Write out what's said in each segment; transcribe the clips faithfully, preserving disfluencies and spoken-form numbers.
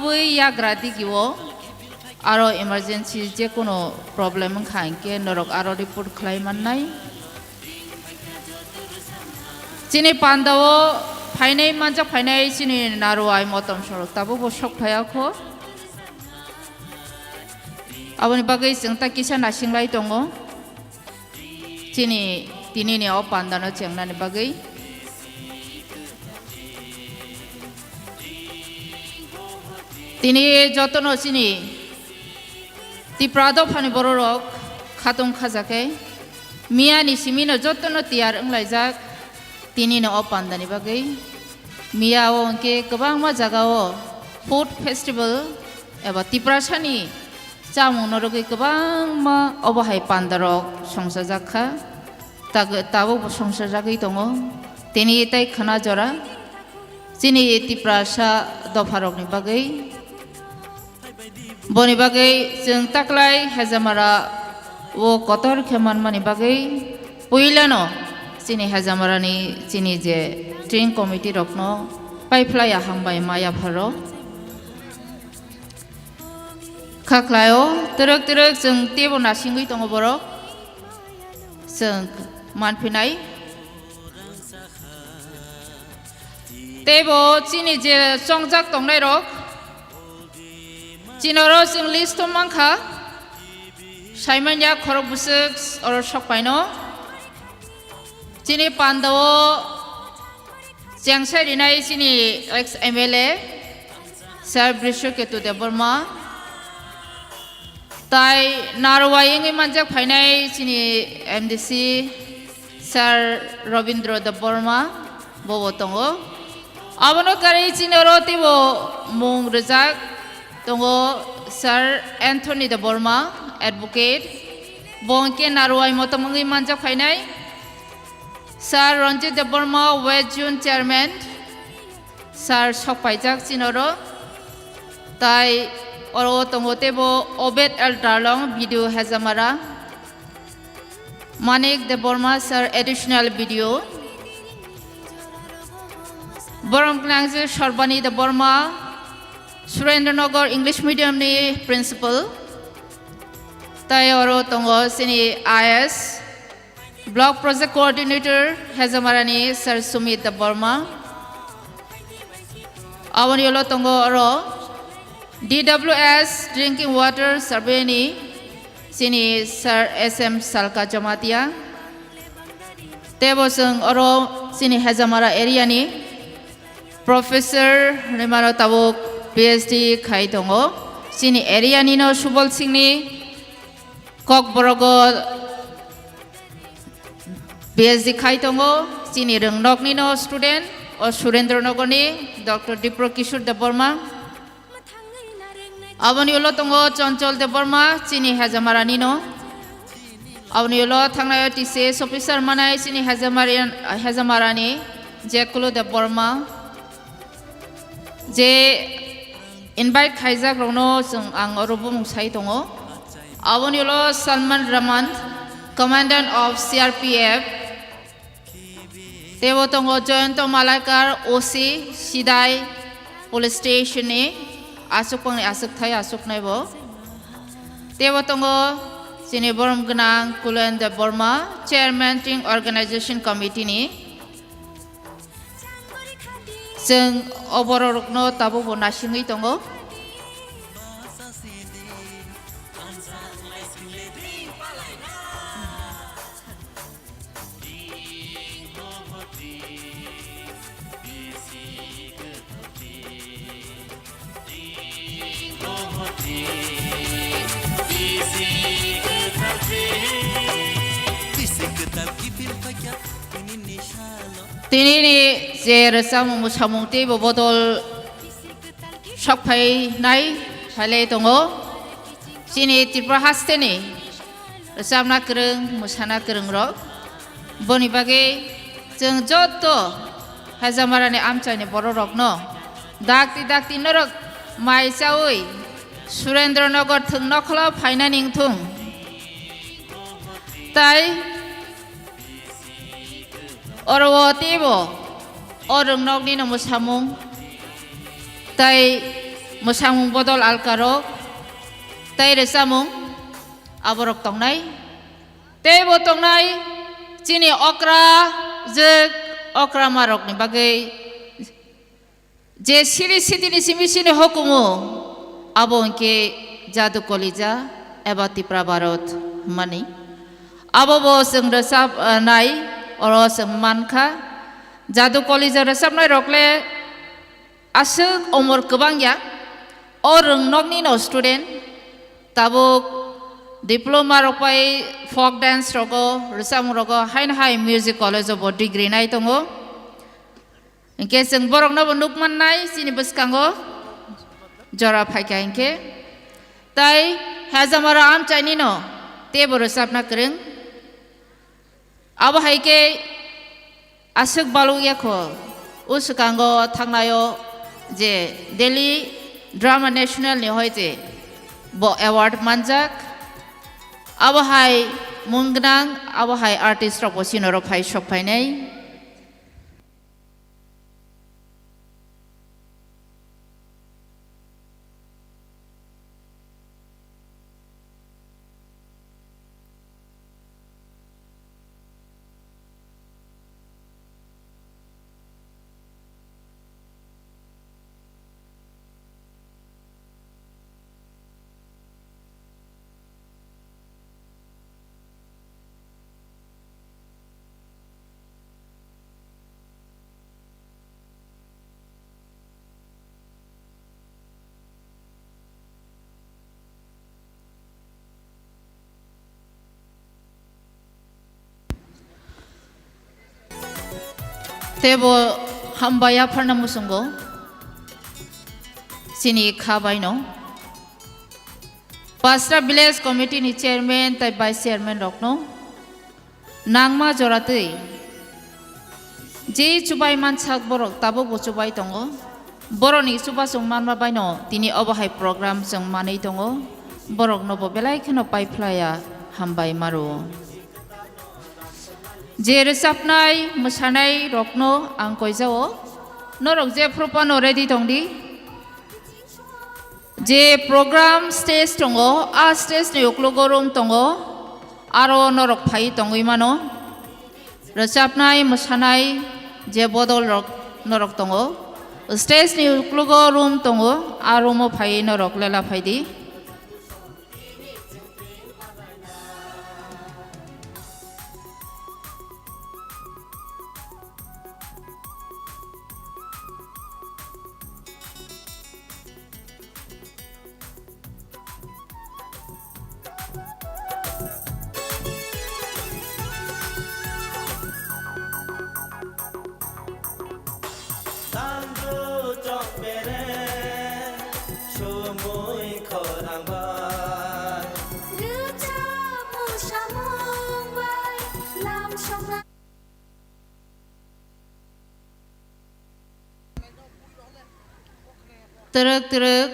Ui yagra digio aro emergency je kono problem wngkha hinkhe norok aro report khlai mannai. Chini pandao phainai manjak phainai chini Narwai motom sorok tabukbo sok phaiya kho. Aboni bagwi chwng ta kisa nasinglai tongo. Chini tinini o pandano chengnani bagwi. Tini jotono chini Tipra dophani bororok khatung khajakhe miyani simino jotono tiyar wnglaijak tinini o pandani bagwi. Miya o hwnkhe kwbangma jagao food festival eba Tiprasani chamung norogwi kwbangma obo hai pandarok songchajak kha, tag-, tabukbo songchajagwi tongo. Tini tei khwna jora chini Tiprasa dopharokni bagwi. Boni bagwi chwng taklai Hejamara o kotor khe manmani bagwi puilano chini Hejamarani chini je tring committee rokno paiphlaiya hambai maya pharo. Kha khlaio, twrwk twrwk chwng teibo nasingwi tongo borok. Chwng manphinai. Teibo chini je chongjak tongnairok, chini oro chwng list o mankha, saimanya khorok bwswk oro sokpaino. Chini pandao Chengsai rinai chini ex M L A, Sir Brishaketu Debbarma, tai Narwai wngwi manjak phainai chini M D C, Sir Robindra Debbarma, bobo tongo. Abono karwi chini oro teibo mung rwjak tongo Sir Anthony Debbarma, Advocate, bo hwnkhe Narwai motom wngwi manjak phainai. Sir Ranjit Debbarma, West Zone Chairman, Sir sokpaijak chini oro. Tai oro tongo teibo Obed L Darlong, B D O Hejamara, Manik Debbarma, Sir Additional B D O, borom gwnang je Sorbani Debbarma, Surendranagar English Medium ni Principal. Tai oro tongo chini I S, Block Project Coordinator Hejamarani Sir Sumit Debbarma. Aboni ulo tongo oro D W S Drinking Water Survey ni chini Sir S M Salka Jamatia. Teibo chwng oro chini Hejamara area ni Professor rimano tabuk P H D khai tongo. Chini area nino Subol Singh ni Kokborogo P H D khai tongo, chini Rwngnoknino student, o Surendranagarni Doctor Dipro Kishore Debbarma. Aboni ulo tongo Chonchol Debbarma, chini Hejamarani no. Aboni ulo thangnai T C S officer manai chini Hejamarian-, Hejamarani Jekulu Debbarma. Je invite khaijak rokno chwng ang oro bumung sai tongo. Aboni ulo Salman Rahman, Commandant of C R P F. Teibo tongo Jayanta Malaikar, O C, Sidai Police Station ni, aswk pangni aswk thai aswk nai bo. Teibo tongo chini borom gwnang Kulen Debbarma, Chairman Team Organization Committee ni. Chwng o bororokno tabukbo nasingwi tongo. Tinini je rwchapmung mwsamung teibo bodol sok phainai phailai tongo. Chini Tripura hasteni rwchapna kwrwng, mwsana kwrwng rok. Boni bagwi chwng joto Hajamarani amchaini bororokno dakti dakti norok mai chaui Surendranagar thwng nokholo phainani wngthung. Tai oro o teibo o rwngnoknino mwsamung tai mwsamung bodol alkarok tei rwchapmung aborok tongnai. Tei bo tongnai chini okra jwk okra marokni bagwi je siri sitini simi sini hukumu, abo hwnkhe Jadu Kolija eba Tipra Barot hwnmani. Abo bo chwng rwchap, eh, nai, oro chwng mankha. Jadu Kolija rwchapnai rokle aswk omor kwbang ya. O rwngnokni no student tabuk diploma rok pai folk dance rogo, rwchapmung rogo, haino hai music college o bo degree nai tongo. Hinkhe chwng borokno bo nuk mannai chini bwskango jora phaikha hinkhe. Tai Hajamara amchaini no teibo rwchapna kwrwng. Abo hai khe aswk balukya kho, o swkango thangnaio je Delhi Drama National ni hoi je bo award manjak. Abo hai mung gwnang, abo hai artist rok bo chini oro phai sok phainai. Teibo hambai yapharna muchungo chini kha baino. Pasra Village Committee ni chairman tei vice chairman rokno nangma jora twi je chubai mansak borok tabukbo chubai tongo. Borokni chubasong manma baino tini obo hai program chwng manwi tongo. Borokno bo belai kheno paiphlaiya hambai maro. Je rwchapnai mwsanai rokno ang koijao, norok jephru phano ready tongdi. Je program stage tongo, a stage ni uklogo room tongo, aro norok phai tongwi mano. Rwchapnai, mwsanai je bodol rok norok tongo, stage ni uklogo room tongo, a room o phai norok lela phaidi. Tangro chok bere, sumui khorang bai. Rwchapmung samung bai, lam songna. Twrwk twrwk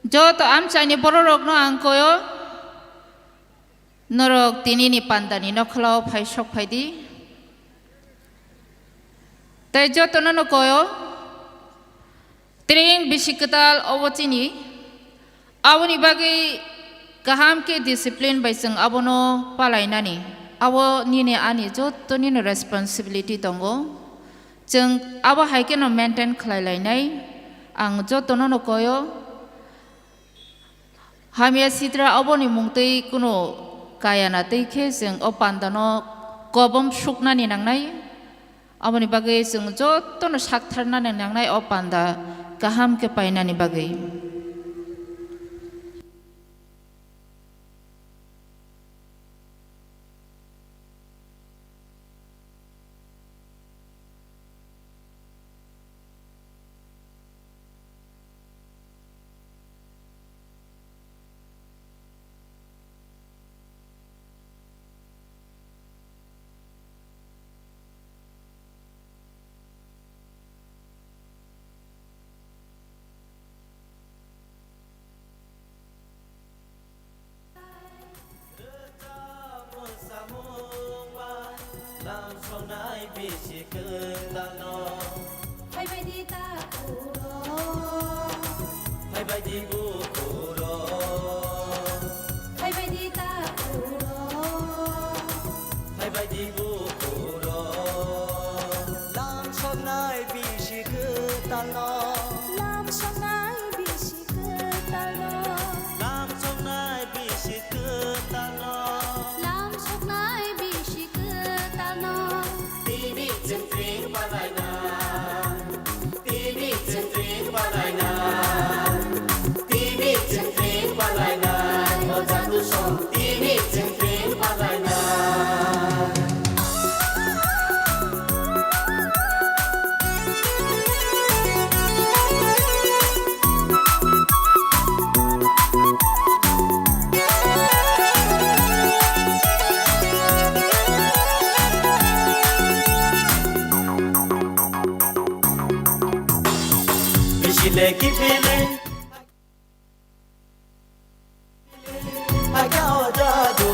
joto amchaini bororokno ang koyo, norok tinini pandani nokholao phai sok phaidi. Tei jotono no koyo, tring bisi kwtal obo chini. Aboni bagwi kaham khe discipline bai chwng abono palainani. Abo nini ani joto nini responsibility tongo. Chwng abo hai kheno maintain khlai lainai. Ang jotono no koyo. Hamya sitra oboni mung twi kunu kaya na twi khe chwng o pandano kobom suknani nangnai. Aboni bagwi chwng jotono saktharnani nangnai o panda kaham khe painani bagwi. Phaidi bukhurok. Phaibaidi takhurok. Phaibaidi bukhurok. Lam soknai bisi kwtalno. Lam soknai bisi kwtalno. Lam soknai bisi kwtalno. Lam soknai bisi kwtalno. Tini chwng tring palaina. Tini chwng tring palaina. Tini chwng tring palaina. O jadu song. Tini chwng tring palaina. Bisi le kiphilwi. Phaikha o jadu,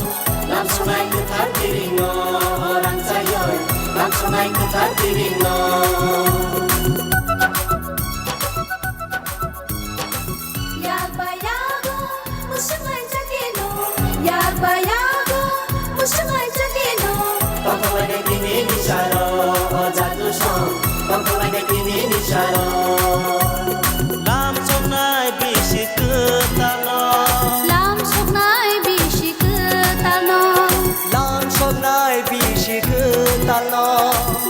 lam sonai kwthar tiringo, rang chayoi, lam sonai kwthar tiringo. Yak ba yago, musuk lai chakino, yak ba yago, musuk lai chakino. Tongthok lai de tini ni saro, o jadu song, tongthok lai de tini ni saro. Lam sonai bisi kwtalno. Lam soknai bisi kwtalno. Lam soknai bisi kwtalno.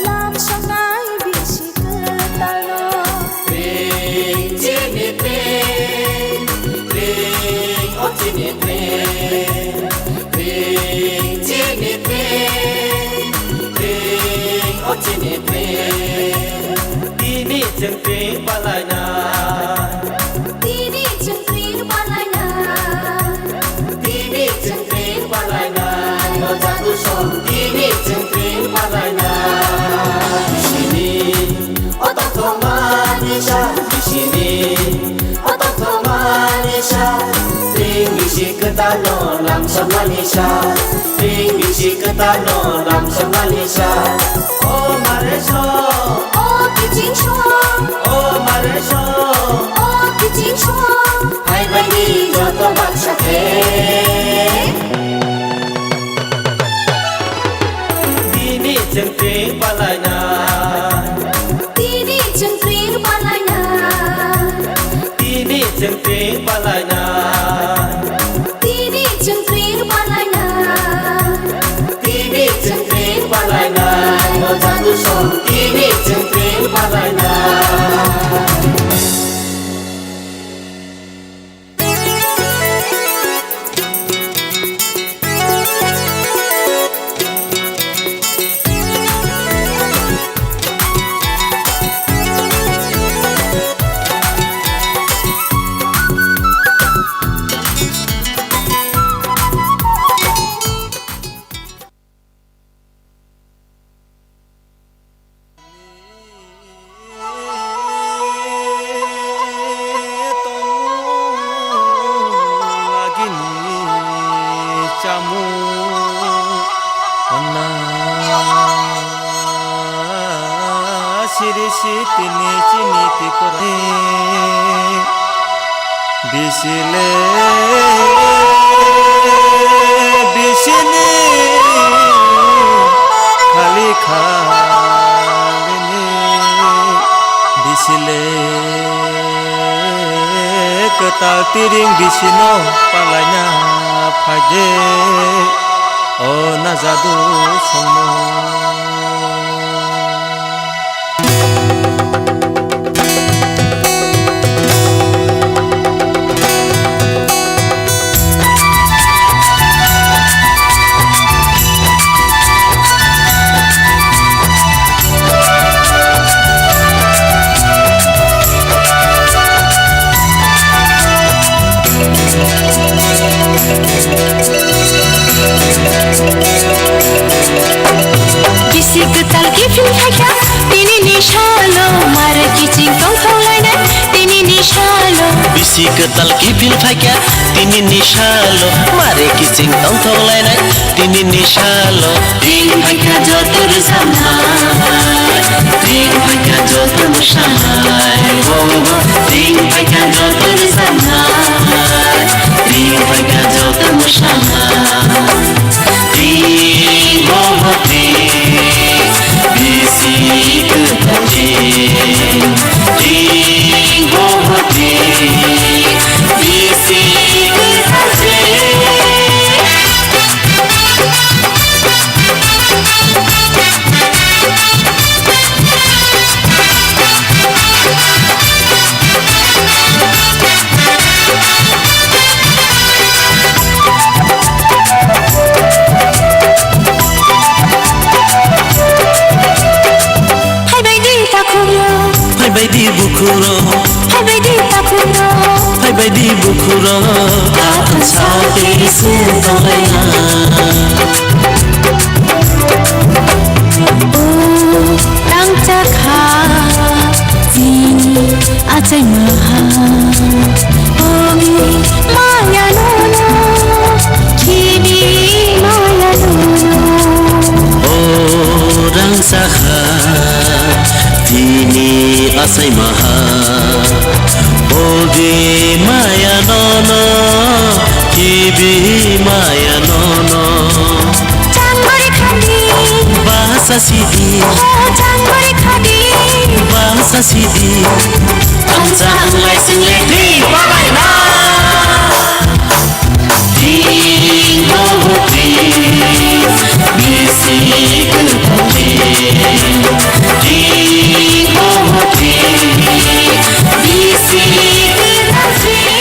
Lam soknai bisi kwtalno. Ring chini ring, ring o chini ring, ring chini ring, ring o chini ring. Tini chwng tring palaina. Tini chwng tring palaina. Tini chwng tring palaina. O jadu song tini chwng tring palaina. Bisini o tongthokmani sa. Bisini o tongthokmani sa. Tring bisi kwtalno lam sokmani sa. Tring bisi kwtalno lam sokmani sa. O mare so. O kiching so. O mare so. O kiching so. Hai bani joto baksa khe. Tini chwng tring palaina. Tini chwng tring palaina. Tini chwng tring palaina. Tini chwng tring palaina. Tini chwng tring palaina. O jadu song tini chwng tring palaina. Siri sitini chini tipra. Bisile bisini khali khalini bisile kwtal tiring bisino palaina phaide o najadu songmo. Bisi kwtal kiphil phaikha tinini salo, mare kiching tongthok lainai tinini salo. Bisi kwtal kiphil phaikha tinini salo, mare kiching tongthok lainai tinini salo. Ring phaikha joto rwchapnai, ring phaikha joto mwsanai, oh, oh, ring phaikha joto rwchapnai. Baidi bukhurok athang sa tei se tonglaina. O rangchakha chini achai maha. Ogi maya nono, kini maya nono. O rangchakha tini achai maha. Ogi maya nono, kibi maya nono. Changori khadi. Bahasa sidi. Oh, changori khadi. Bahasa sidi. Ang chang lai sing le di babai na. Ding dong ding, bisi kentang ding. Ding dong ding, bisi kentang ding.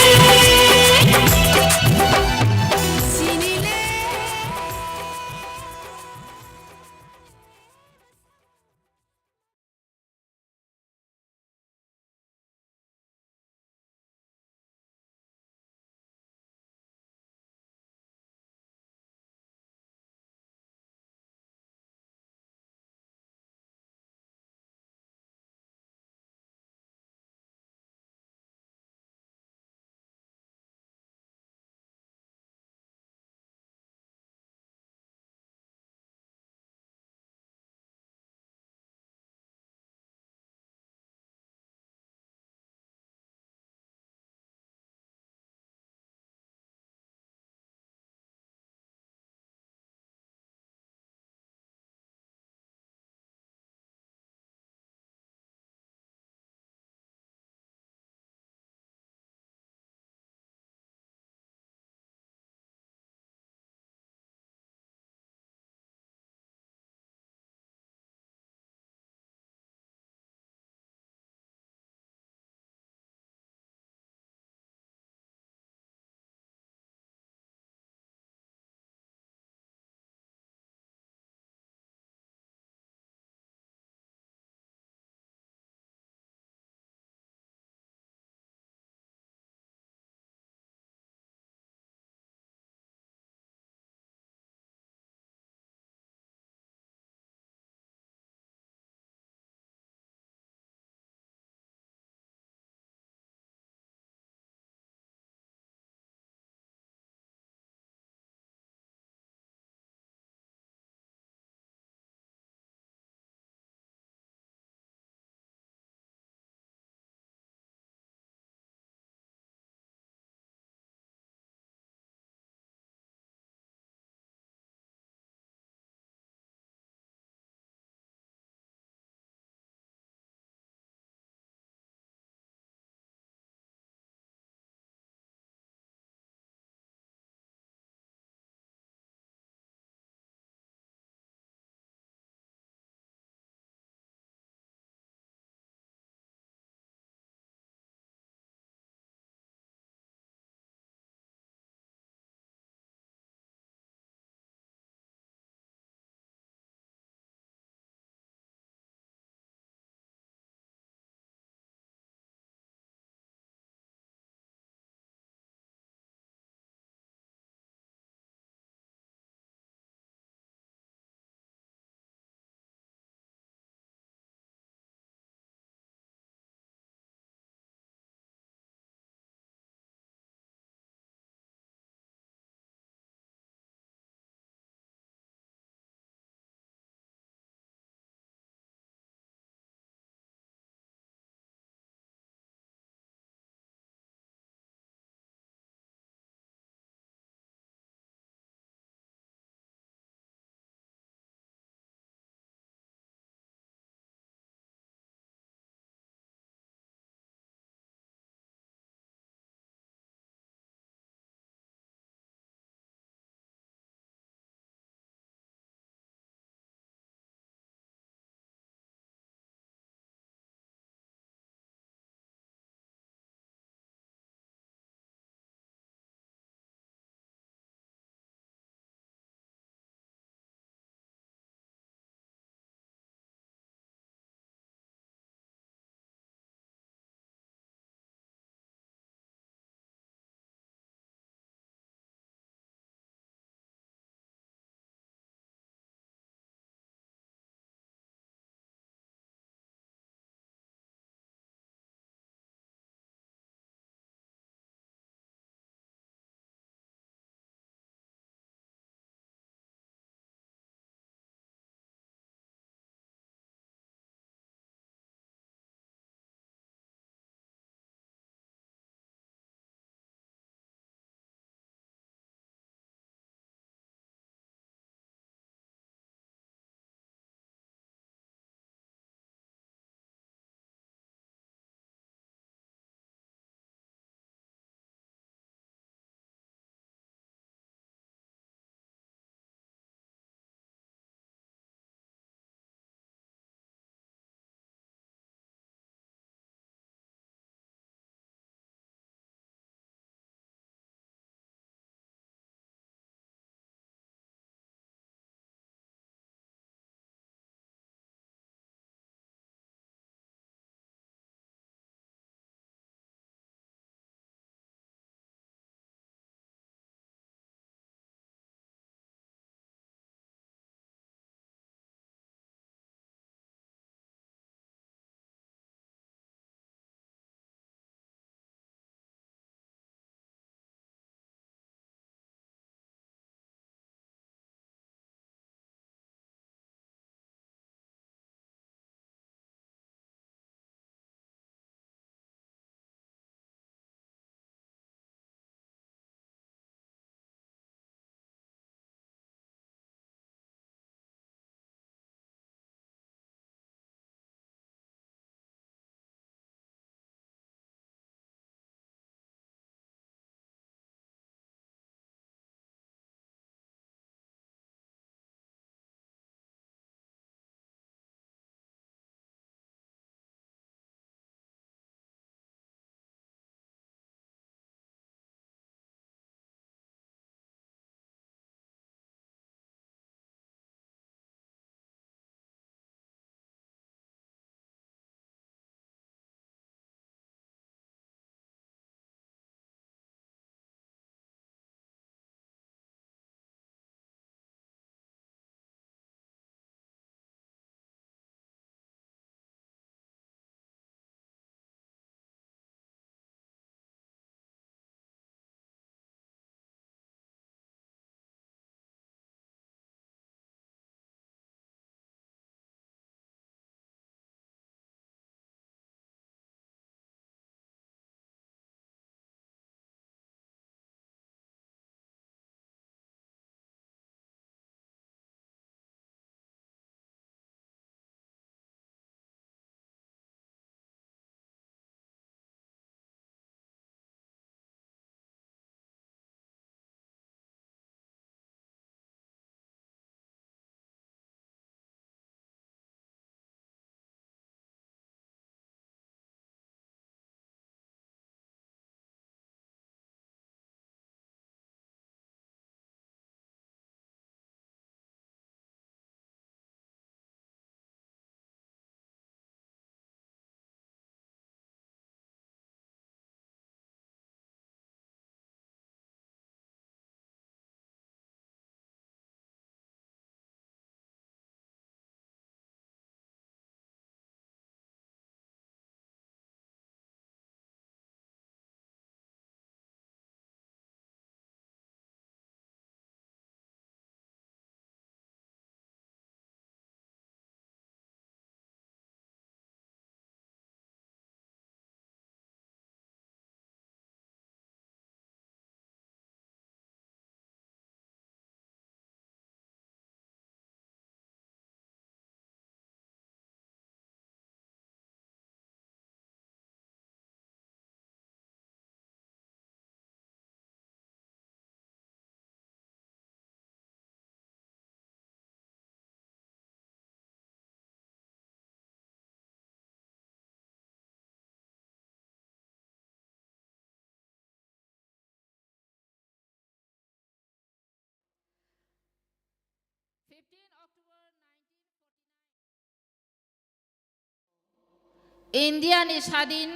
India ni sadin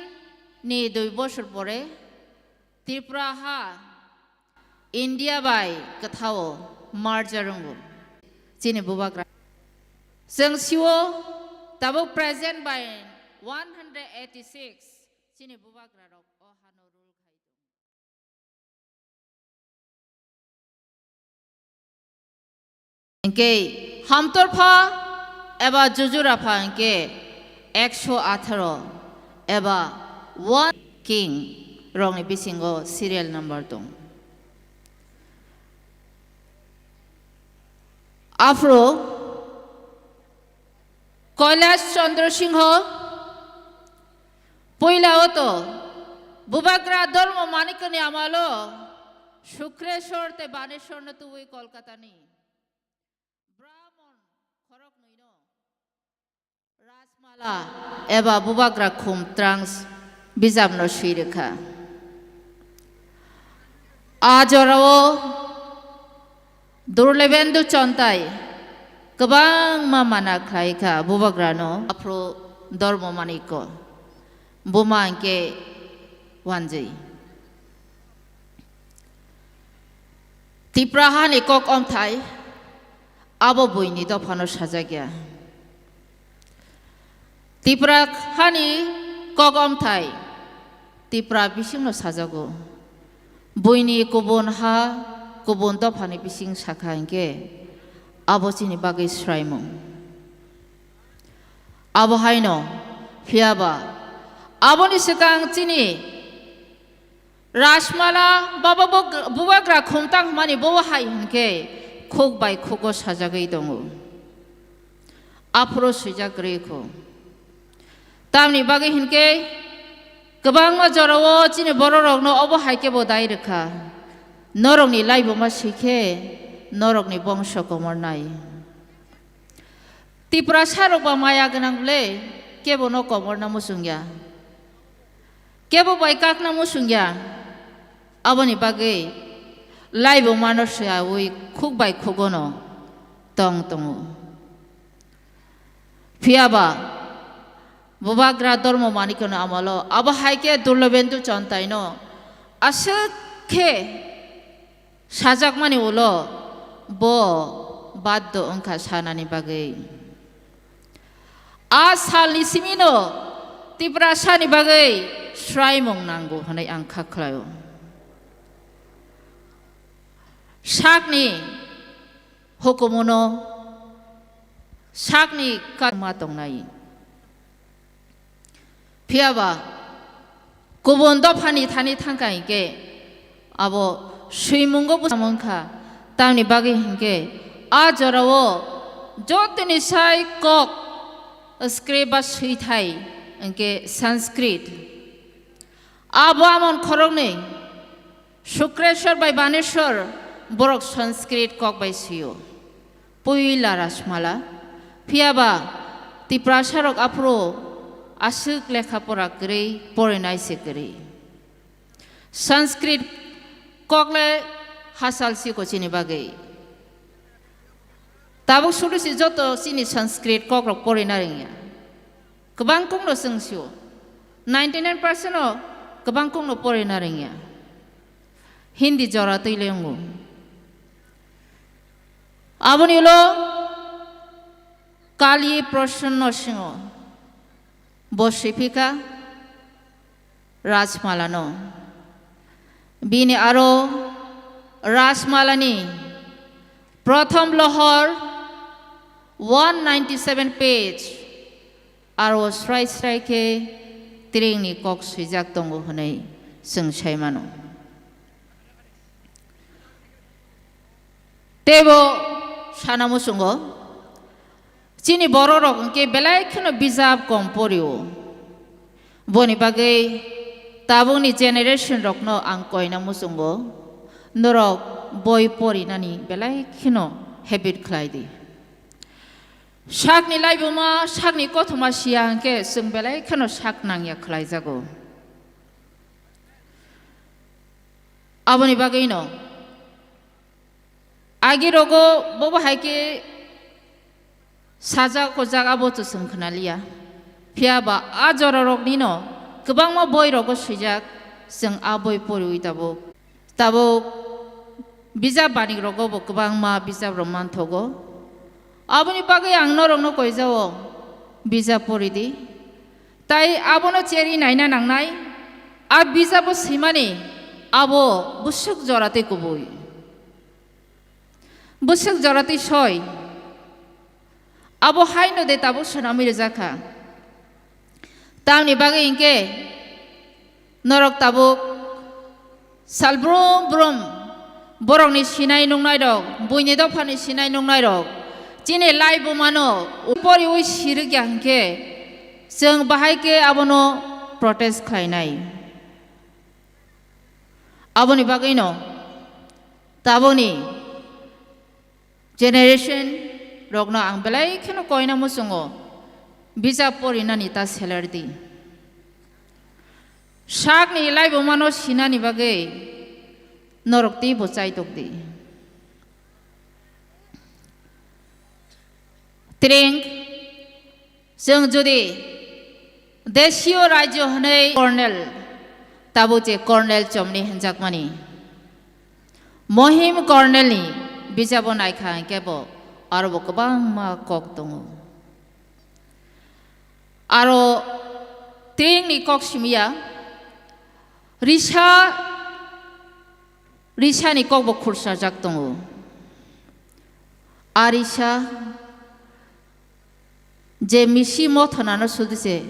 ni dui bosor pore Tripura ha India bai kwthao merger wngo. Chini bubagra. Chwng siwo tabuk present bai one hundred eighty six chini bubagra rok o hano rule khai tongo. Hwnkhe hamtorpha eba jujurapha hwnkhe ekso atharo eba one king rokni bisingo serial number tong. Aphuru Kailash Chandra Singho, puila o to Bubagra Dharma Manikni amalo Shukreshwar tei Baneshwar no tuwi Kolkata ni Brahmon khorok nwi no Rajmala eba Bubagra Khum Trans bijap no swi rwkha. A jorao Durlebendu Chontai kwbangma mana khlai kha bubagrano, aphuru Dharma Manikko buma hwnkhe wanjwi. Tipra hani kok omthai abo buini dophano sajak ya. Tipra hani kok omthai Tipra bisingno sajago. Buini kubun ha, kubun dophani bising sakha hwnkhe abo chini bagwi swraimung. Abo haino, phiyaba aboni swkang chini Rajmala baba bug-, bubagra khumtang hwnmani bo hai hwnkhe khuk bai khugo sajagwi tongo. Aphuru swijak rwi kho. Tamni bagwi hwnkhe kwbangma jorao chini bororokno obo hai khe bo dai rwkha. Norokni laibuma swi khe norokni bongso komornai. Tiprasa rok ba maya gwnang ble, kebo no komorna muchung ya, kebo bai kakna muchung ya. Aboni bagwi laibuma no swiyaui khuk bai khugo no tong tongo. Phiyaba bubagra Dharma Manikno amalo abo hai khe Durlebendu Chontai no aswk khe sajakmani ulo bo baddo wngkha sanani bagwi. A salni simino Tiprasani bagwi swraimung nango hwnwi ang kha khlaio. Sakni hukumuno sakni karma tongnai. Phiyaba kubun dophani thani thangkha hinkhe abo swimungo bwsa wngkha, tamni bagwi hinkhe a jorao jotoni sai kok script ba swithai hinkhe Sanskrit. Abo amon khoroknwi Shukreshwar bai Baneshwar borok Sanskrit kok bai sio. Puila Rajmala, phiyaba Tiprasarok aphuru aswk lekha pora kwrwi, porinai se kwrwi. Sanskrit kokle hachal siko chini bagwi. Tabuk sulu si joto chini Sanskrit kokrok porina rwngya. Kwbang kokno chwng sio. Ninety nine percent o kwbang kokno porina rwngya. Hindi jora twi le wngo. Aboni ulo Kali Prasanna Singho bo swiphika Rajmalano. Bini aro Rajmalani prothom lohor one ninety seven page aro srai srai khe tringni kok swijak tongo hwnwi chwng sai mano. Teibo sana muchungo, chini bororok hwnkhe belai kheno bijap kom porio. Boni bagwi tabukni generation rokno ang koina muchungo, norok boi porinani belai kheno habit khlai di. Sakni laibuma, sakni kothoma siya hwnkhe chwng belai kheno sak nangya khlaijago. Aboni bagwino agi rogo bobo hai khe sajak hojak abo to chwng khwnaliya. Phiya ba a joraroknino kwbangma boirogo swijak, chwng a boi poriwi tabuk. Tabuk bijap banikrogo bo kwbangma bijaprok manthogo. Aboni bagwi ang norokno koijao, bijap pori di. Tai abono cheri naina nangnai, a bijabo swimani abo bwswk joratwi kubui. Bwswk joratwi soi. Abo haino de tabuk swnamwi rijak kha. Tamni bagwi hinkhe norok tabuk sal brum brum borokni sinai nungnairok, buini dophani sinai nungnairok, chini laibumano poriwi sirikya hinkhe chwng bahai khe abono protest khlainai. Aboni bagwino tabukni generation rokno ang belai kheno koina muchungo bijap porinani ta seler di. Sakni laibumano sinani bagwi norok teibo chaitok di. Tring Chwng jodi desio rajyo hwnwi Colonel, tabuk je Colonel Chomni hwnjakmani, Mohim Colonel ni bijabo naikha hinkhe bo aro bo kwbangma kok tongo. Aro tringni kok simiya, risa, risani kok bo khursajak tongo. A risa, je misi mothonano sudise,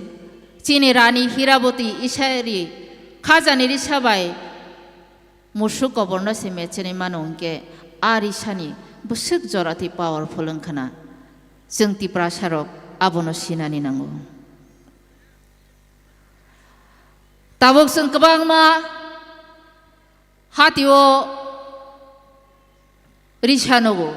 chini rani Hiraboti Isari khajani risa bai musuk koborno se mechenwi mano hinkhe, a risani bwswk joratwi powerful wngkhana, chwng Tiprasarok abono sinani nango. Tabuk chwng kwbangma hatio risa nugo.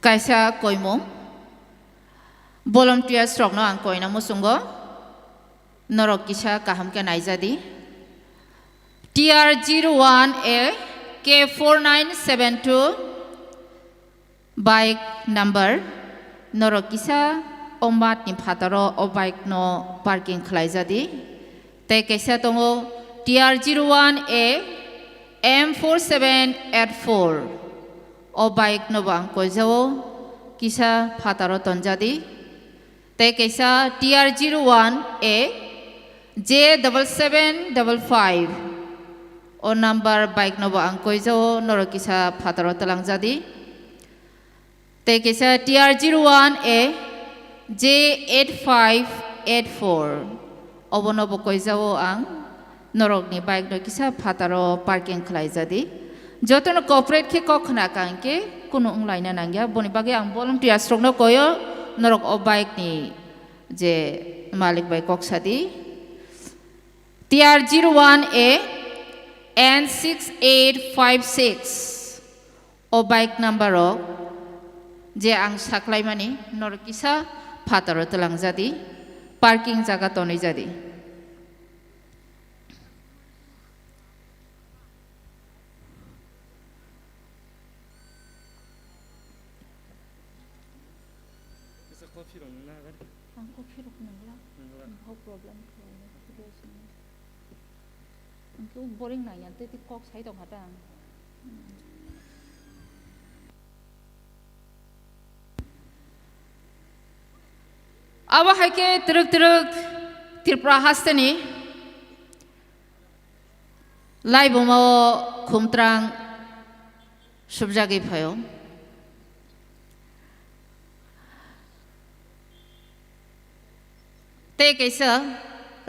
Kaisa koimung. Volunteers rokno ang koina muchungo. Norok kisa kaham khe naijadi. T R zero one A K four nine seven two bike number. Norok kisa o mat ni phataro o bike no parking khlai jadi. Tei kaisa tongo T R zero one A M four seven eight four. O bike no bo ang koijao kisa phataro tonjadi. Tei kaisa T R zero one A J double seven double five. O number bike no bo ang koijao, norok kisa phataro twlang jadi. Tei kaisa T R zero one A J eight five eight four. Obono bo koijao ang. Norokni bike no kisa phataro parking khlai jadi. Jotono cooperate khe kok khna ka hinkhe kunu wnglaina nangya. Boni bagwi ang volunteers rokno koyo, norok o bike ni je malik bai kok sadi. T R zero one A N six eight five six. O bike number rok je ang saklaimani, norok kisa phataro twlang jadi, parking jaga tonwi jadi. Kisa coffee rok nang na? Ang coffee rok nangla. Nangla. Ang bhok problem khlaio. Ang khe boring nangya, tei tei kok sai tongkha ta. Abo hai khe twrwk twrwk Tripura hasteni laibuma o khumtrang subjagwi phaio. Tei kaisa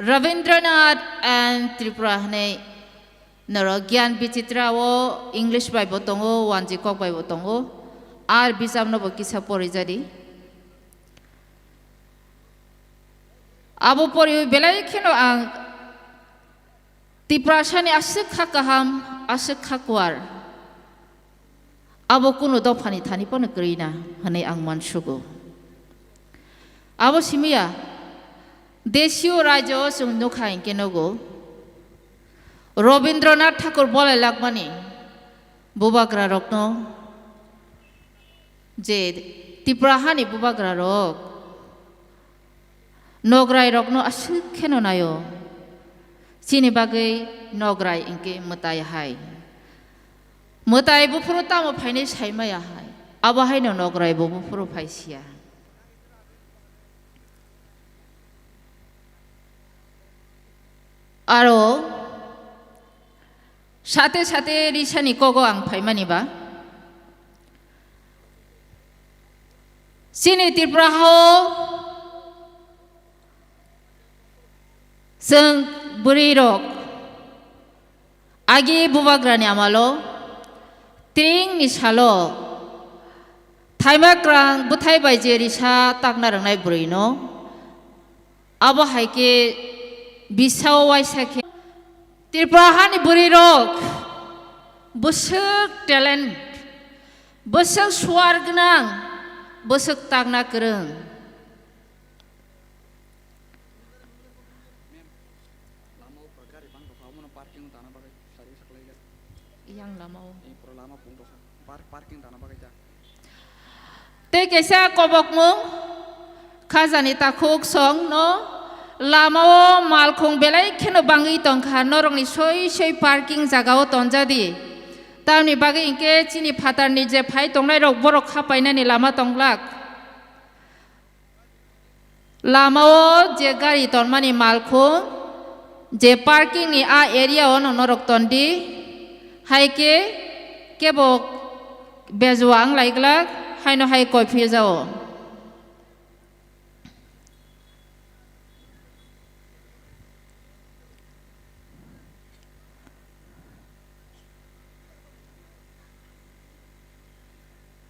Rabindranath and Tripura hwnwi norok Gyan Bichitra o English bai bo tongo, wanji kok bai bo tongo, ar bijap no bo kisa pori jadi. Abo poriwi belai kheno ang Tiprasani aswk kha kaham, aswk kha kuar. abo kunu dophani thani phano kwrwi na hwnwi ang mansugo. Abo simiya, desio rajyo chwng nukha hinkhe nugo, Rabindranath Thakur bolai lakmani bubagrarokno, je Tripura hani bubagrarok nograirokno aswk kheno naio. Chini bagwi nograi hinkhe mwtai hai. Mwtai buphuru tamo phainai saimaya hai. Abo haino nograi bo buphuru phaisiya. Aro sate sate risani kogo ang phaimani ba. Chini Tripura hao chwng bwrwi rok agi bubagrani amalo, tringni salo thaima kwrang bwthai bai je risa takna rwngnai bwrwino, abo hai khe bisao waisa khe Tripura hani bwrwi rok bwswk talent, bwswk suar gwnang, bwswk takna kwrwng. Yang lama o. Tei kaisa kobokmung khajani takhuk song no lama o malkhung belai kheno bangwi tongkha, norokni soi soi parking jaga o tonjadi. Tamni bagwi hinkhe chini phatarni je phai tongnai rok borok khapainani lama tonglak. Lama o je gari tonmani malkhung, je parking ni a area o no norok tondi, hai khe kebo bejua wng lai glak, haino hai koi phiyajao.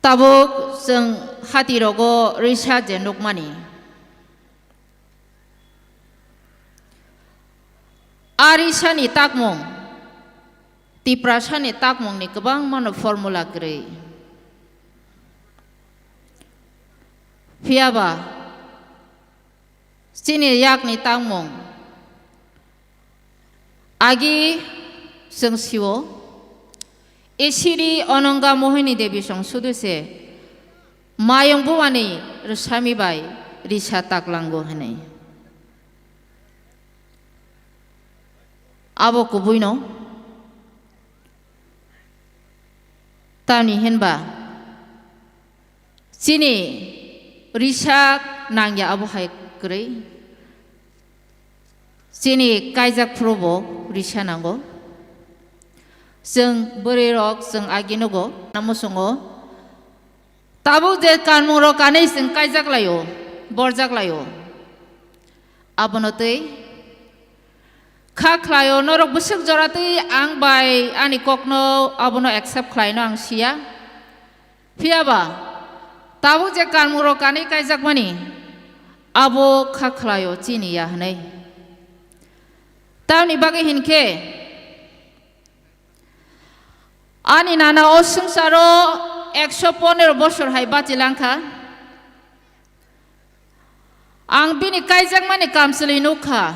Tabuk chwng hati rogo risa je nukmani, a risani takmung, Tiprasani takmungni kwbangmano formula kwrwi. Phiyaba chini yakni takmung agi chwng sio, Isiri Ononga Mohini Devi song sudu se mayung buani rwsami bai risa taklango hwnwi. Abo kubuino tamni hinba chini risa nangya abo hai kwrwi. Chini kaijak phuru bo risa nango. Chwng bwrwi rok chwng agi nugo, na muchungo. Tabuk je kanmung rok kanwi chwng kaijak laio, borjak laio. Abono twi kha khlaio, norok bwswk jora twi ang bai ani kokno abono accept khlaino ang siya. Phiyaba tabuk je kanmung rok kanwi kaijakmani abo kha khlaio chini ya hwnwi. Tamni bagwi hinkhe ani nana o swngcharo ekso pondro bosor hai bachi langkha. Ang bini kaijakmani kamchwlwi nukha.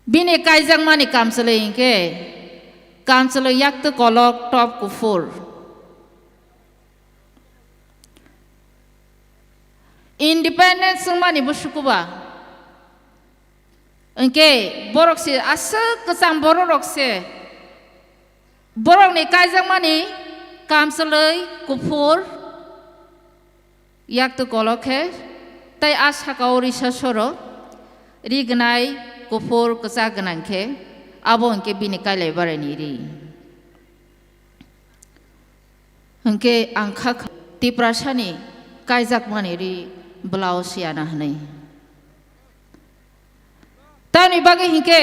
Bini kaijakmani kamchwlwi hinkhe kamchwlwi yaktwk kolok top kuphur. Independence wngmani bwswk ba. Hinkhe borok se aswk kwcham borok rok se borokni kaijakmani kamchwlwi kuphur. Yaktwk kolok khe tei a sakao risa soro, ri gwnai kuphur kwchak gwnang khe abo hinkhe bini kailai baraini ri. Hinkhe ang kha kha Tiprasani kaijakmani ri bwlao siyana hwnwi. Tamni bagwi hinkhe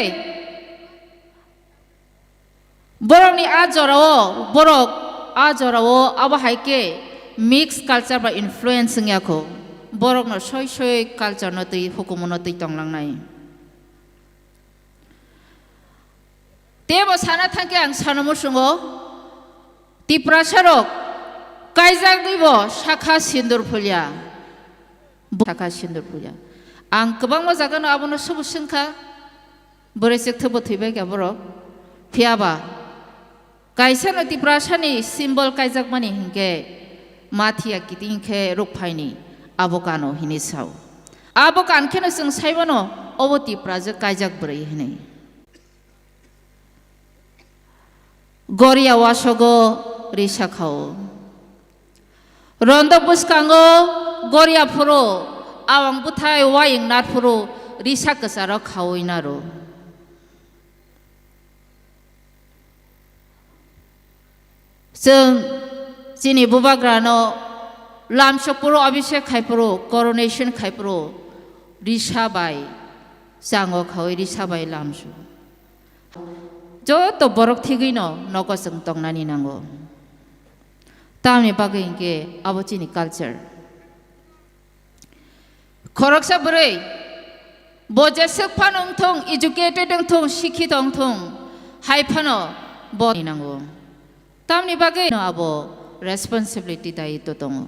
borokni a jorao, borok a jorao abo hai khe mix culture bai influence wngya kho. Borokno soi soi culture no twi hukumu no twi tonglangnai. Tebo sana thangkhe ang sana muchungo, Tiprasa rok kaijakgwi bo sakha sindur phulya. Bo sakha sindur phulya. Ang kwbangma jagano abono subu swngkha. Bwrwi chwkthwbo thwibai kha borok. Phiyaba kaisano Tiprasani symbol kaijakmani hinkhe mathiya kiting khe rukphaini abo kano hinwi sao. Abo kan kheno chwng saimano obo Tiprajwk kaijak bwrwi hinwi. Goria wasogo risa khao. Rondok bwskango goria phuru, awang bwthai wayeng nar phuru risa kwcharo khaui naro. Chwng chini bubagrano lamsok phuru, abhishek khai phuru, coronation khai phuru risa bai chango khaui risa bai lamsu. Joto borok thigwino nogo chwng tongnani nango. Tamni bagwi hinkhe abo chini culture. Khoroksa bwrwi bo jeswk phano wngthung, educated wngthung, sikhito wngthung, hai phano bo nango. Tamni bagwi no abo responsibility, dayitw tongo.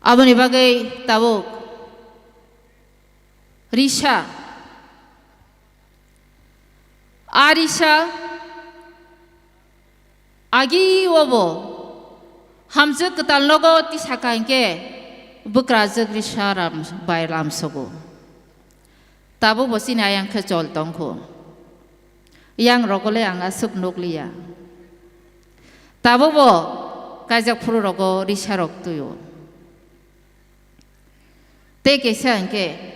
Aboni bagwi tabuk risa, a risa agi obo hamjwk kwtal nogo tisaka hinkhe bwkrajwk risa ram bai lamsogo. Tabukbo chini ayang khe chol tongkho. Yang rogo le ang aswk nukliya. Tabukbo kaijak phuru rogo risa rok tuio. Tei kaisa hinkhe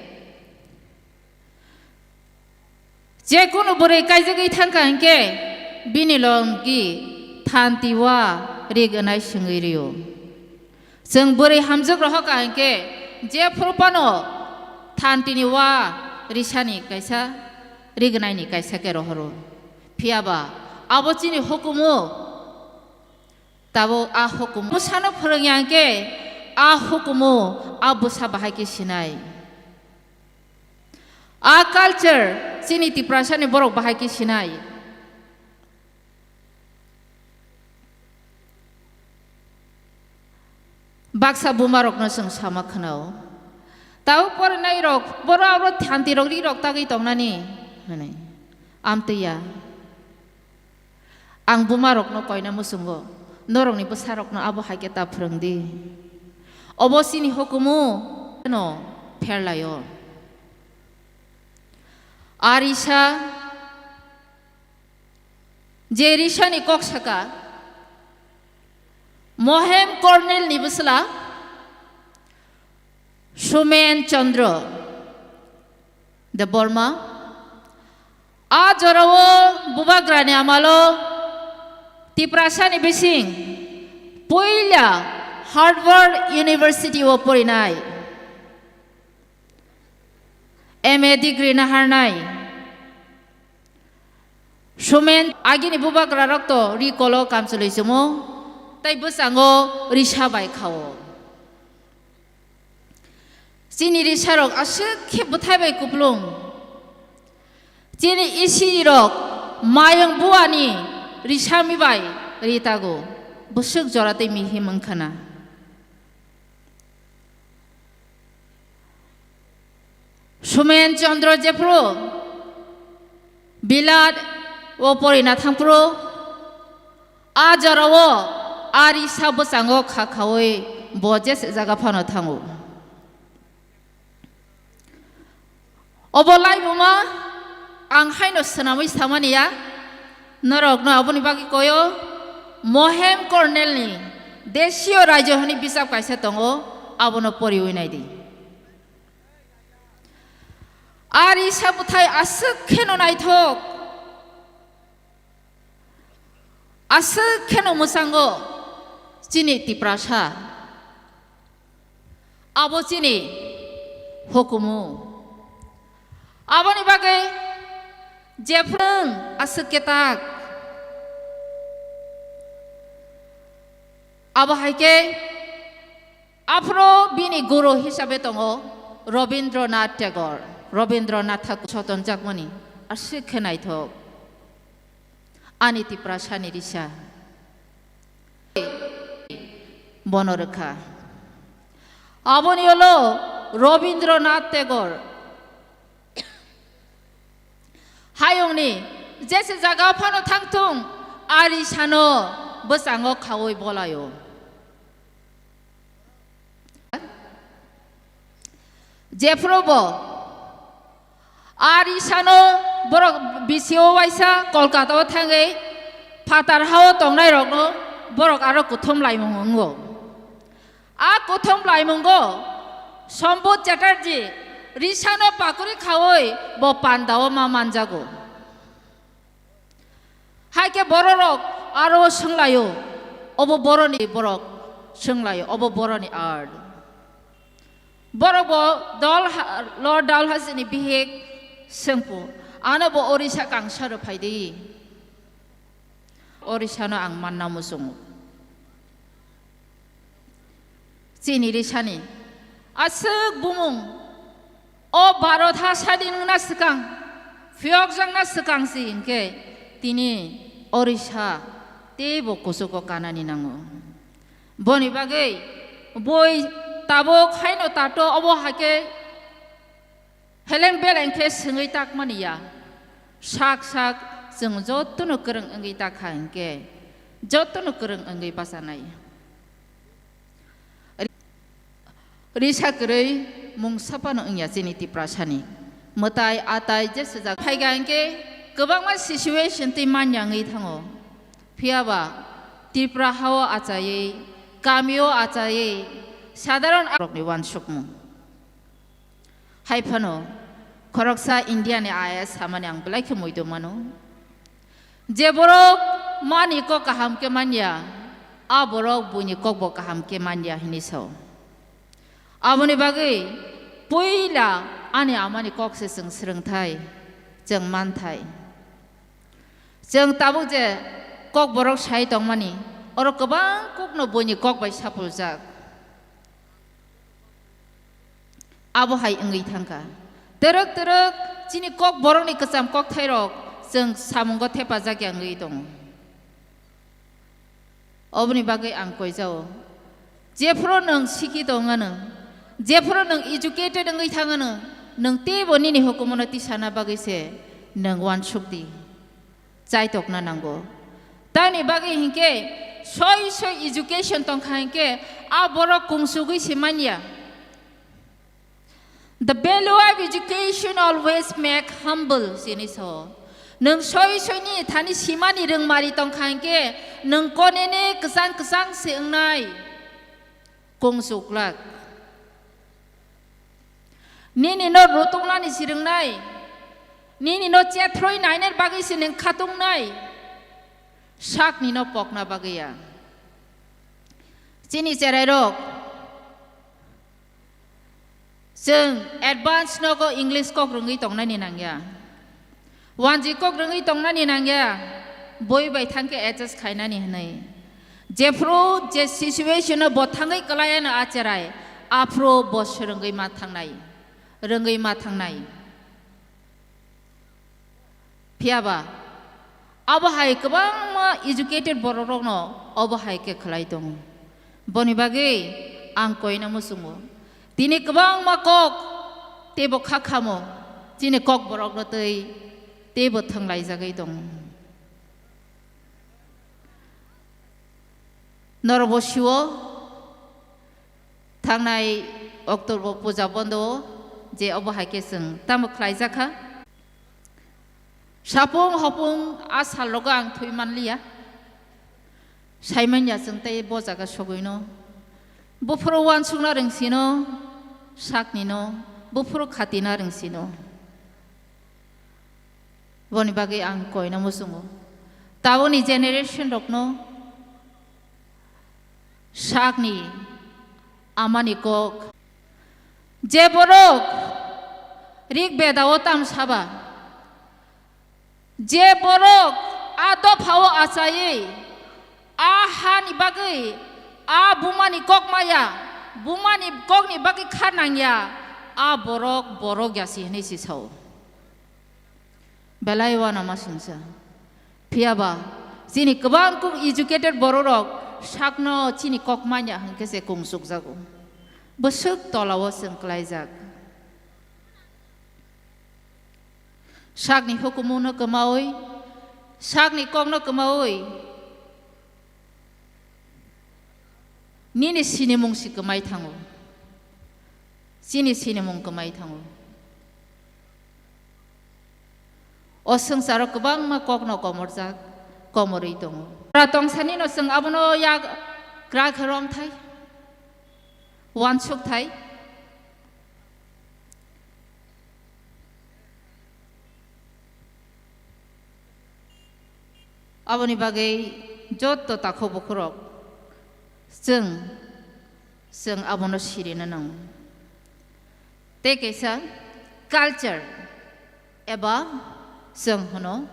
je kunu bwrwi kaijagwi thangkha hinkhe bini lomgi thanti wa rig wnai swngwi rio. Chwng bwrwi hamjwk rohorkha hinkhe jephuru phano thantini wa risani kaisa, rignaini kaisa khe rohoro. Phiyaba abo chini hukumu, tabuk a hukumu bwsano phwrwngya hinkhe a hukumu a bwsa bahai khe sinai. A culture chini Tiprasani borok bahai khe sinai. Baksa buma rokno chwng sama khwnao. Tabuk porinai rok, boro abo thanti rok ri rok tagwi tongnani hwnwi. Amtwi ya. Ang buma rokno koina muchungo. Norokni bwsa rokno abo hai khe ta phwrwng di. Obo chini hukumu no pherlaio. A risa, je risani kok saka, Mohem Kornel ni bwsla Sumen Chandra Debbarma, a jorao bubagrani amalo Tiprasani bising puila Harvard University o porinai. M A degree naharnai. Sumen agini bubagra rok to ri kolo kamchwlwi chwmo, tei bwskango risa bai khao. Chini risa rok aswk khe bwthai bai kuplung. Chini isi rok mayung buani risami bai ri tago. Bwswk jora tei mihim wngkhana. Sumen Chandra jephru Bilat o porina thangphru, a jorao a risa bwskango kha khaui bo jesa jaga phano thango. Obo laibuma ang haino swnamwi samani ya, norokno aboni bagwi koyo, Mohem Kornelni Desio Raijo hwnwi bijap kaisa tongo, abono poriwi naidi. A risa bwthai aswk kheno naithok. Aswk kheno mwchango chini Tiprasa. Abo chini hukumu. Aboni bagwi jephru aswk khe tak. Abo hai khe aphuru bini guru hisabe tongo Rabindranath Tagore. Rabindranath Thakur sotonjakmani aswk khe naithok. Ani Tiprasani risa. Bono rwkha. Aboni ulo Rabindranath Tagore hayungni jese jaga phano thangthung, ari sano bwskango khaui bolaio. Jephuru bo ari sano borok bisio waisa Kolkata o thangwi phatar hao tongnai rokno borok aro kuthum laimung wngo. A kuthum laimungo Sambudh Chatterjee risano pakuri khaui bo pandao ma manjago. Hai khe bororok aro swnglaio, obo boroni borok swnglaio, obo boroni art. Borok bo Dal ha-, Lord Dalhousie ni bihik swngpo, ano bo Orissa kangsa rw phai di. Orissa no ang manna muchungo. Chini risani aswk bumung o Bharat ha sadin wngna swkang, phiyokjakna swkang si hinkhe tini Orissa teibo kuchugo kanani nango. Boni bagwi bui tabuk haino tato obo haikhe heleng beleng khe swngwi takmani ya. Sak sak chwng jotono kwrwng wngwi takha hinkhe jotono kwrwng wngwi bachanai. Risa kwrwi mungsa phano wngya chini Tiprasani. Mwtai atai je swijak phaiga hinkhe kwbangma situation twi manya wngwi thango. Phiyaba Tripura hao achaiwi, kamio achaiwi, sadharon rokni uansukmung. Hai phano khoroksa India ni I A S samani ang belai khe muitu mano. Je borok mani kok kaham khe manya, a borok buini kok bo kaham khe manya hinwi sao. Aboni bagwi puila ani amani kok se chwng swrwngthai, chwng manthai. Chwng tabuk je kok borok sai tongmani, oro kwbang kokno buini kok bai sapuljak. Abo hai wngwi thangkha. Twrwk twrwk chini kok borokni kwcham kokthairok chwng samungo thepajak ya wngwi tongo. Oboni bagwi ang koijao. Jephuru nwng sikhi tongano, jephuru nwng educated wngwi thangano, nwng teibo nini hukumono tisana bagwi se nwng uansuk di. Chaitokna nango. Tamni bagwi hinkhe soi soi education tongkha hinkhe a borok kungsugwi se manya. The value of education always make humble, sini so. Nwng soi soi ni thani simani rwngmari tongkha hinkhe nwng konene kwchang kwchang se wngnai, kungsuklak. Nini no rutuknani si rwngnai, nini no chethroi nainani bagwi si nwng khatungnai, sakni no pokna bagwi ya. Chini cherai rok, chwng advance nogo English kok rwngwi tongnani nangya. Wanji kok rwngwi tongnani nangya, boi bai thangkhe adjust khainani hwnwi. Jephru je situation-o bo thangwi kwlaiano a cherai, aphru bo swrwngwi ma thangnai, rwngwi ma thangnai. Phiyaba abo hai kwbangma educated bororokno obo hai khe khlai tongo. Boni bagwi ang koina muchungo. Tini kwbangma kok teibo kha khamo chini kok borokno tei teibo thwnglaijagwi tongo. Norok bo sio thangnai October puja bondo o je obo hai khe chwng tamo khlaijak kha. Sapung hopung a sal rogo ang thwi manliya. Saimanya chwng tei bo jaga sogwino. Buphuru uansukna rwngsino, saknino, buphuru khatina rwngsino. Boni bagwi ang koina muchungo. Tabukni generation rokno sakni amani kok. Je borok Rig Bedao tam saba, je borok a dophao achaiwi, a hani bagwi, a bumani kok maya, bumani kokni bagwi kha nangya, a borok borok ya si hwnwi si sao. Belai uanama singsa. Phiya ba, chini kwbang kuk educated bororok sakno chini kok manya hwnkhe se kungsukjago. Bwswk tolao chwng klaijak. Sakni hukumu no kwmawi, sakni kok no kwmawi, nini sinimung si kwmai thango. Chini sinimung kwmai thango. O swngcharo kwbangma kokno komorjak, komorwi tongo. Ora tongsanino chwng abono yak kra khe romthai, uansukthai. Aboni bagwi jotto takhuk bukhurok chwng, chwng abono sirina nango. Tei kaisa culture eba chwng hwno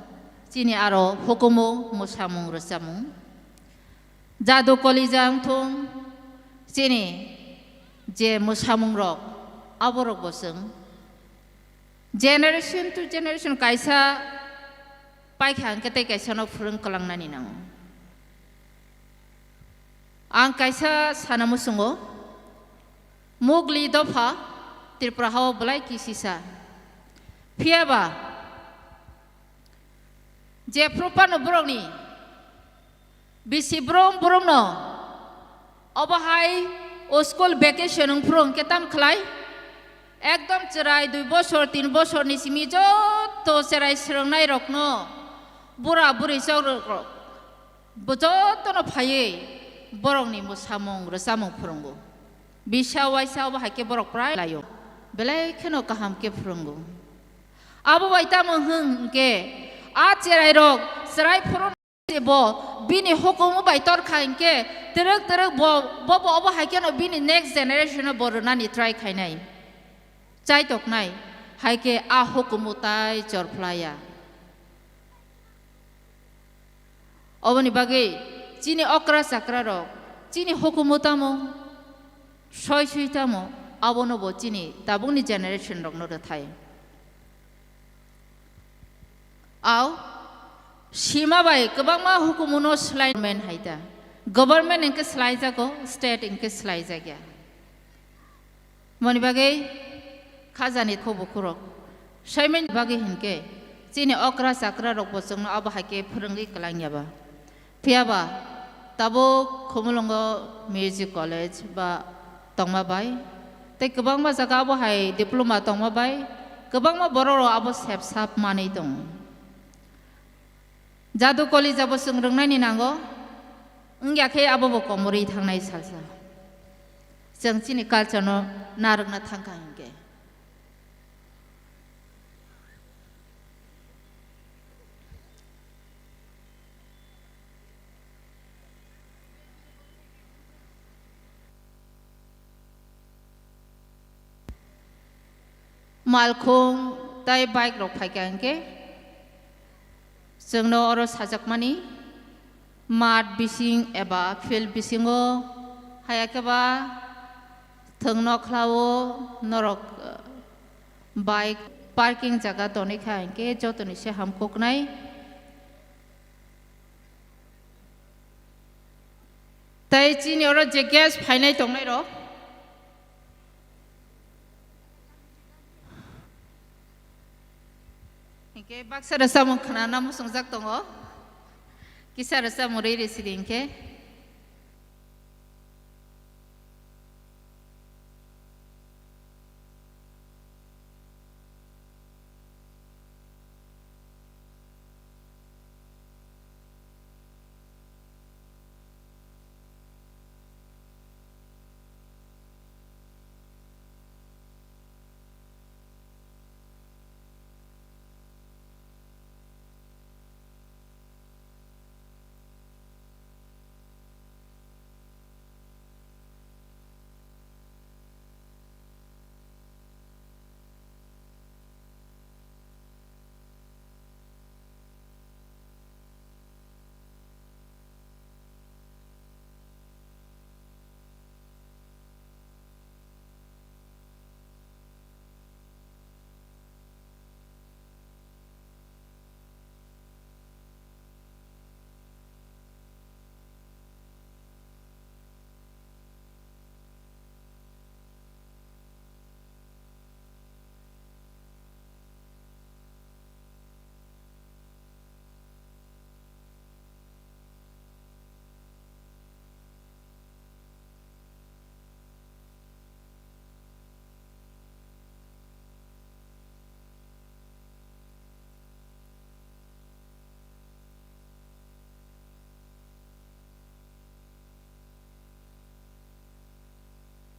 chini aro hukumu mwsamung rwchapmung. Jadu kolija wngthung chini je mwsamungrok aborokbo chwng generation to generation kaisa paikha hwnkhe tei kaisano phwrwng kwlangnani nango. Ang kaisa sana muchungo, Mugli dopha Tripura hao belai kisisa. Phiya ba, jephru phano borokni bisi brum brumno obo hai o school vacation wng phuru hwnkhe tam khlai? Ekdom chwrai dui bosor, tin bosorni simi jotto chwrai swrwngnairokno bura buri chok rok, bo jottono phaiwi borokni mwsamung rwchapmung phwrwngo. Bisa uaisa obo hai khe borok prai laio. Belai kheno kaham khe phwrwngo. Abo bai tamo hwn hwnkhe, a chwrairok chwrai phuru bo bini hukumu bai torkha hwnkhe, twrwk twrwk bo, bobo obo hai kheno bini next generation-o bo rwnani try khainai. Chaitoknai hai khe a hukumu tai chorphlaiya. Oboni bagwi chini okra chakra rok, chini hukumu tamo, soi soi tamo, abono bo chini tabukni generation rokno rwthai. Au, sima bai kwbangma hukumu no slai men hai ta. Government hwnkhe slai jago, state hwnkhe slai jakya. Moni bagwi khajani kho bukhurok. Saimani bagwi hinkhe chini okra chakra rok bo chwngno abo hai khe phwrwngwi kwlangya ba. Phiya ba tabuk Khumulwngo Music College ba tongma bai tei kwbangma jaga abo hai diploma tongma bai kwbangma borok rok abo sep sap manwi tongo. Jadu kolija bo chwng rwngnaini nango, wngya khe abo bo komorwi thangnai salsa. Chwng chini culture no narwkna thangkha hinkhe. Malkhung tai bike rok phaikha hinkhe, chwngno oro sajakmani, mat bising eba field bisingo, haya khe ba thwng nokhlao norok, eh, bike parking jaga tonwi kha hinkhe jotoni se ham koknai. Tai chini oro je guest phainai tongnai rok, hinkhe baksa rwchapmung khwnana muchungjak tongo, kisa rwchapmung rwi rw sidi hinkhe.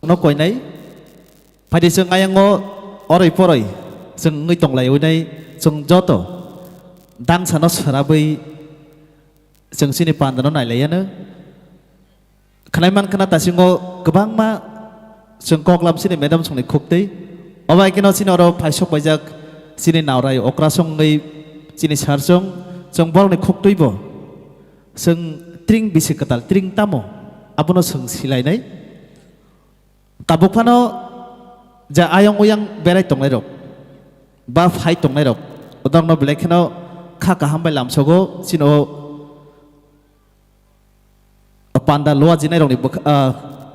no koinai. Phaidi chwng ayango oroi poroi chwng wngwi tonglaiwi nai, chwng joto dangsano swarabwi chwng chini pandano nailaiano. Khnai mankha na tasingo kwbangma chwng koklam chini madam songni khuktwi. Obo haikhe no chini oro phaisok paijak chini naurai okra songwi chini sar song, chwng borokni khuktwibo chwng tring bisi kwtal, tring tamo, abono chwng silainai. Tabuk phano je ayang oyang berai tongnairok ba phai tongnairok, odokno belai kheno kha kaham bai lamsogo chini o panda luajinairokni bwkha, ah,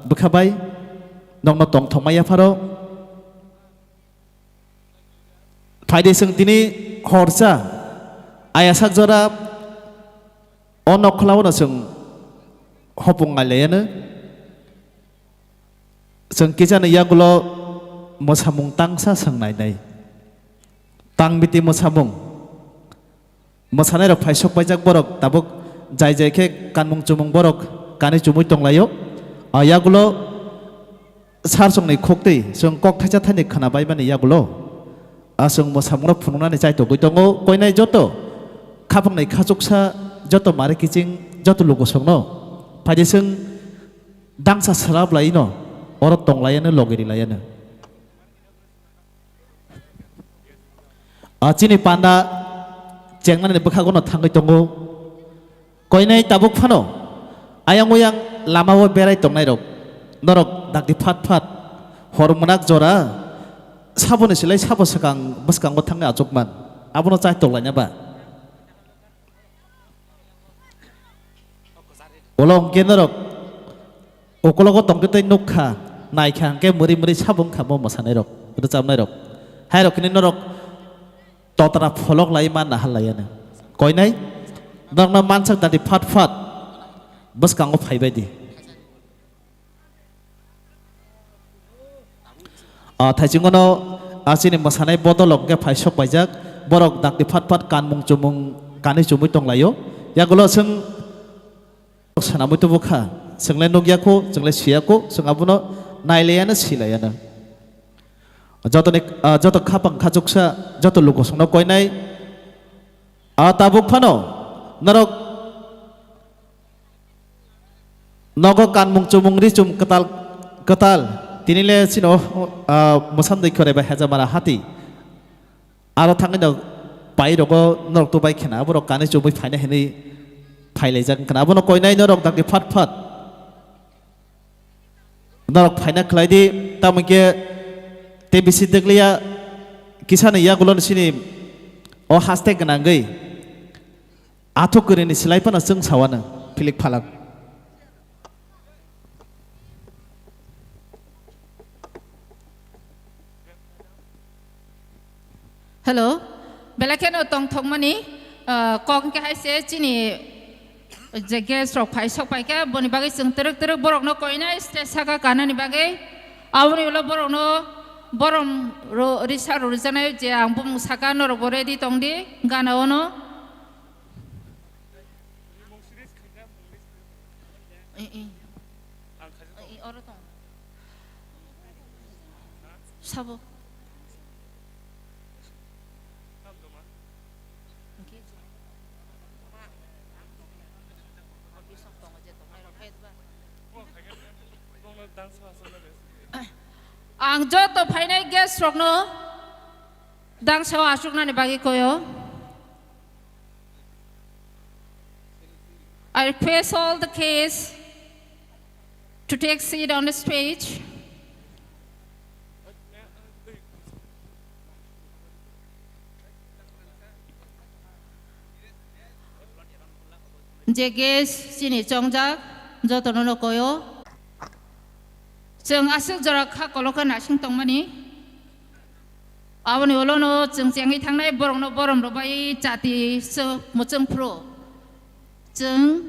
bwkha bai nokno tongthokma yapharo. Phaidi chwng tini horsa ayasak jora o nokhla o no chwng hopung nailayano. Chwng kisa ni yagulo mwsamung tangsa swng nainai. Tang biti mwsamung. Mwsanairok phaisok paijak borok tabuk jai jai khe kanmung chumung borok kanwi chumui tonglaio. A yagulo sar chwngni khuktwi chwng kok thaisa thaini khwna baimani yagulo. A chwng mwsamungrok phunuknani chaitogwi tongo. Koinai joto khapangni khachuksa, joto mari kiching, joto lukosongno phaidi chwng dangsa swrap laino oro tonglayano logi rilayano. A chini panda chengnani bwkhago no thangwi tongo. Koinai tabuk phano ayang oyang lamao berai tongnairok norok dakti phat phat hor mwnak jora saboni silai sabo swkang bwskango thangwi achukman, abono chai tonglaina ba? Ulo hwnkhe norok ukologo tongkhe tei nukha, naikha hwnkhe mwrwi mwrwi sabo wngkha bo mwsanairok, rwchapnairok. Hairok hwnwi norok totra pholok lai ma nahal laiya nw. Koinai norokno mansak dati phat phat bwskango phaibai di. Ah, thaichungo no, ah, chini mwsanai bodol hwnkhe phaisok paijak, borok dakti phat phat kanmung chumung kanwi chumui tonglaio. Yagulo chwng swnamwi tubu kha, chwngle nukya kho, chwngle siya kho, chwng abono nailaiya no, silaiya no. Jotoni, ah, joto khapang khachuksa, joto lukosongno koinai, ah, tabuk phano norok nogo kanmung chumung ri chum kwtal, kwtal. Tini le chino, ah, mwsam dui khore ba Hejamara hati. Aro thangwi no pai rogo norok tubai khena, aborok kanwi chumui phaina hinwi phailaijak khena. Abono koinai norok dakti phat phat norok phaina khlai di, tamo khe tei bisi dekliya kisa ni yagulo ni sini o haste gwnangwi. Athuk kwrwini silai phano chwng sawano philik phalak. Hello, belai kheno tongthokmani, ah, kok hwnkhe hai se chini je guest rok phai sok paikha, boni bagwi chwng twrwk twrwk borokno koinai stage saka kanani bagwi. Aboni ulo borokno borom ro-, risa rw rwjanai je ang bumung saka, norokbo ready tongdi gana ono. Ih, ih. Ih, oro tong. Sabo. Ang joto phainai guest rokno dangsa o achuknani bagwi koyo. I request all the guests to take seat on the stage. Je guest chini chongjak, jotono no koyo. Chwng aswk jora kha kolokha naising tongmani. Aboni ulono chwng chengwi thangnai borokno borom rwbai chati swk muchung phuru. Chwng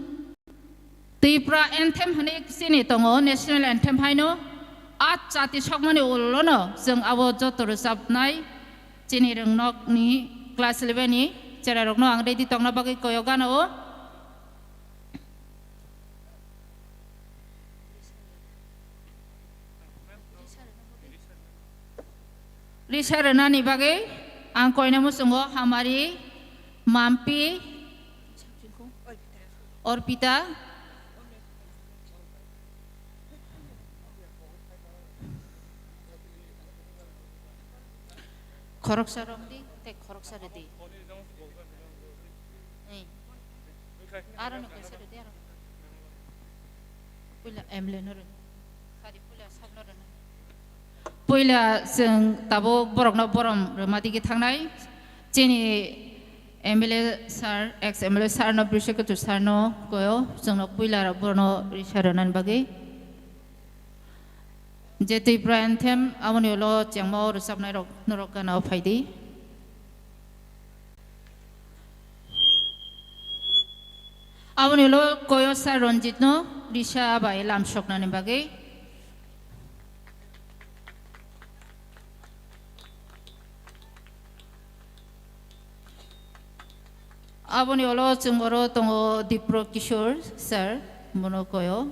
Tripura anthem hwnwi chini tongo, national anthem haino. A chati sokmani ulono chwng abo joto rwchapnai chini rwngnokni class eleven ni cherairokno ang ready tongna bagwi koyo gana o. Risa rwnani bagwi ang koina muchungo Hamari, Mampi, Orpita, khoroksa romdi tei khoroksa rwdi. Ei. Aro no kaisa rwdi aro. Puila M L A no rwdi. Sadi puila sabno rwna. Puila chwng tabuk borokno borom rwma digi thangnai. Chini M L A sir, ex M L A sir no, Brishekatu sir no koyo, chwngno puila rok borokno risa rwnani bagwi. Je Tripura Anthem, aboni ulo chengmao rwchapnairok norok gana-o phaidi. Aboni ulo koyo sir Ranjit no risa bai lamsoknani bagwi. Aboni ulo chwng oro tongo Dipro Kishore sir, bono koyo.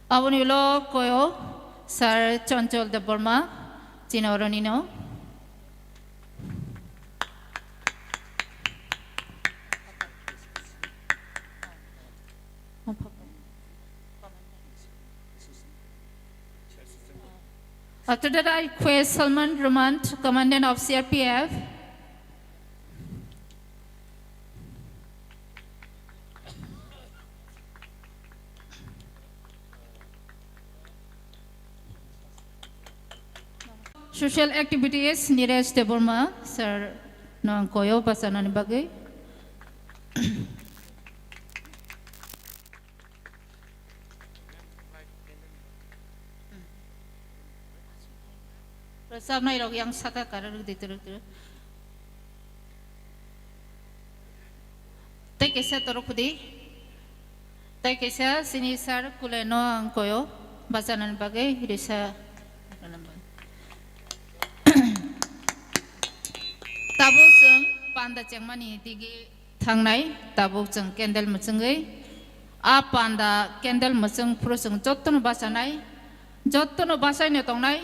Aboni ulo koyo sir Chanchal Debbarma, chini oroni no. After that, I request Salman Rahman, Commandant of C R P F. Social activities, Niresh Debbarma, sir, no ang koyo bachanani bagwi. Rwchapnai rok yang saka kara rwdi twrwk twrwk. Tei kaisa torok hwdi. Tei kaisa sini sir Kulai no ang koyo bachanani bagwi risa. Tabuk chwng panda chengmani digi thangnai, tabuk chwng candle mwchwngwi. A panda candle mwchwng phuru chwng jottono bachanai, jottono bachaino tongnai.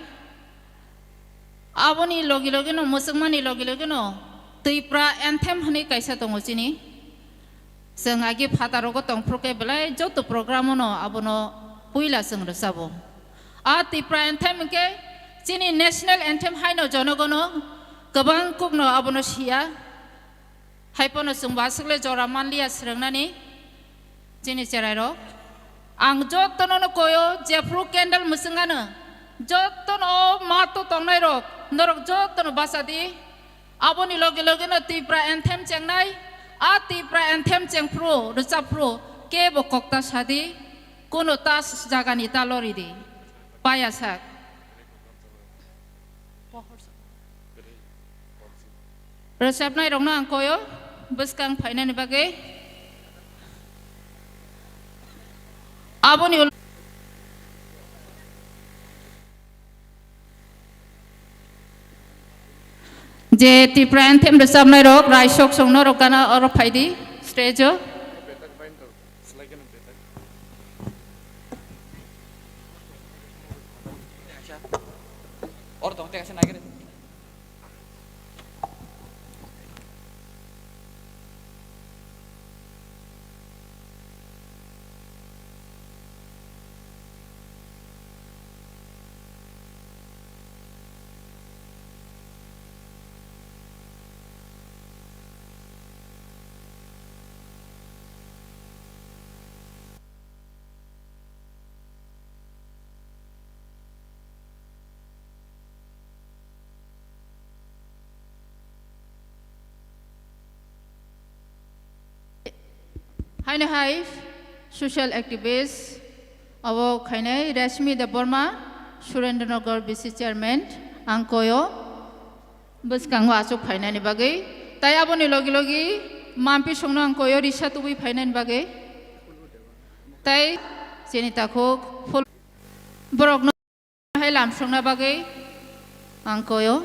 Aboni logi logi no, mwchwngmani logi logi no Tripura Anthem hwnwi kaisa tongo chini. Chwng agi phataro go tong phuru khe belai joto program no abono puila chwng rwchabo. A Tripura Anthem hwnkhe chini National Anthem haino jonogono kwbang kukno abono siya. Hai phano chwng bo aswk le jora manliya swrwngnani chini cherairok. Ang jotono no koyo, jephru candle mwchwng ano, jotono o mato tongnairok, norok jotono bachadi. Aboni loge loge no Tripura Anthem chengnai, a Tripura Anthem chengphru, rwchapphru, kebo kokta sadi, kuno ta jagani ta loridi. Paya sak. Rwchapnai rokno ang koyo bwskang phainani bagwi. Aboni ul-, je Tripura Anthem rwchapnai rok, raisok songno rok gana oro phaidi stage o. Or tong teka se nagere. Haino hai social activist abo khainai Rashmi Debbarma, Surendra Nagar B C chairman, ang koyo bwskango achuk phainani bagwi. Tai aboni logi logi mampi songno ang koyo risa tubui phainani bagwi. Tai chini takhuk phul-, borokno hai lamsokna bagwi ang koyo.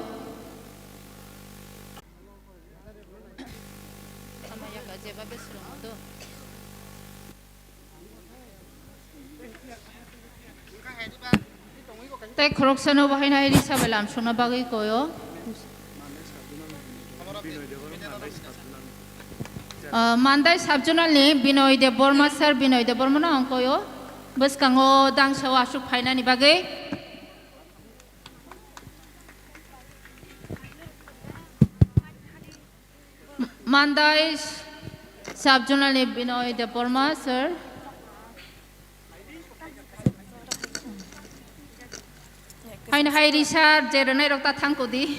Tei khoroksano bo haino hai risa bai lamsokna bagwi koyo. Ah, Mandai Sub-Zonal ni Binoy Debbarma sir, Binoy Debbarma no ang koyo. Bwskango dangsao aswk phainani bagwi. Mandai Sub-Zonal ni Binoy Debbarma sir. Haino hai risa je rwnairok ta thangkudi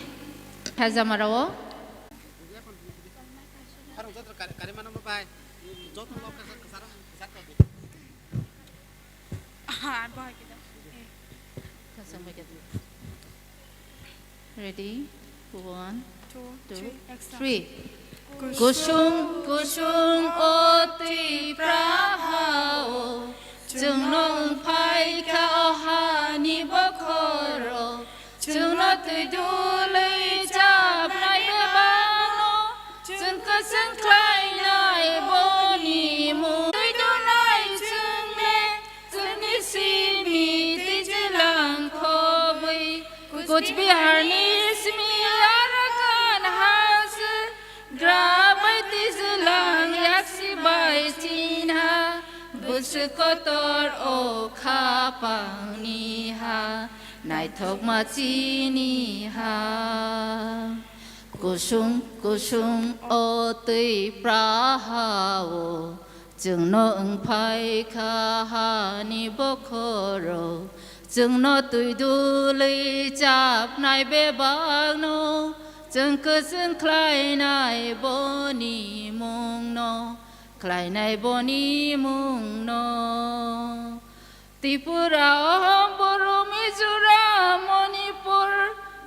hajamarao. Ready? One, two, two, three, action. Three. Kusung, kusung, o twi praha o, chwngno wng phai kha o hani bokhoro, chwngno twi dului chapnai bebakno, chwng kwchwng khlainai boni mung twi dunai chwng le. Chwngni simi twijlang khobwi, Kuch Biharni simi Arakan hasu, grabai twijlang yaksi bai chinha, bwswk kotor o khapangni ha, naithokma chini ha. Kusung kusung o twi praha o, chwngno wng phai kha hani bokhoro, chwngno twi dului chapnai bebakno, chwng kwchwng khlainai boni mungno, khlainai boni mungno. Tripura, Ahom, Boro, Mizoram, Manipur,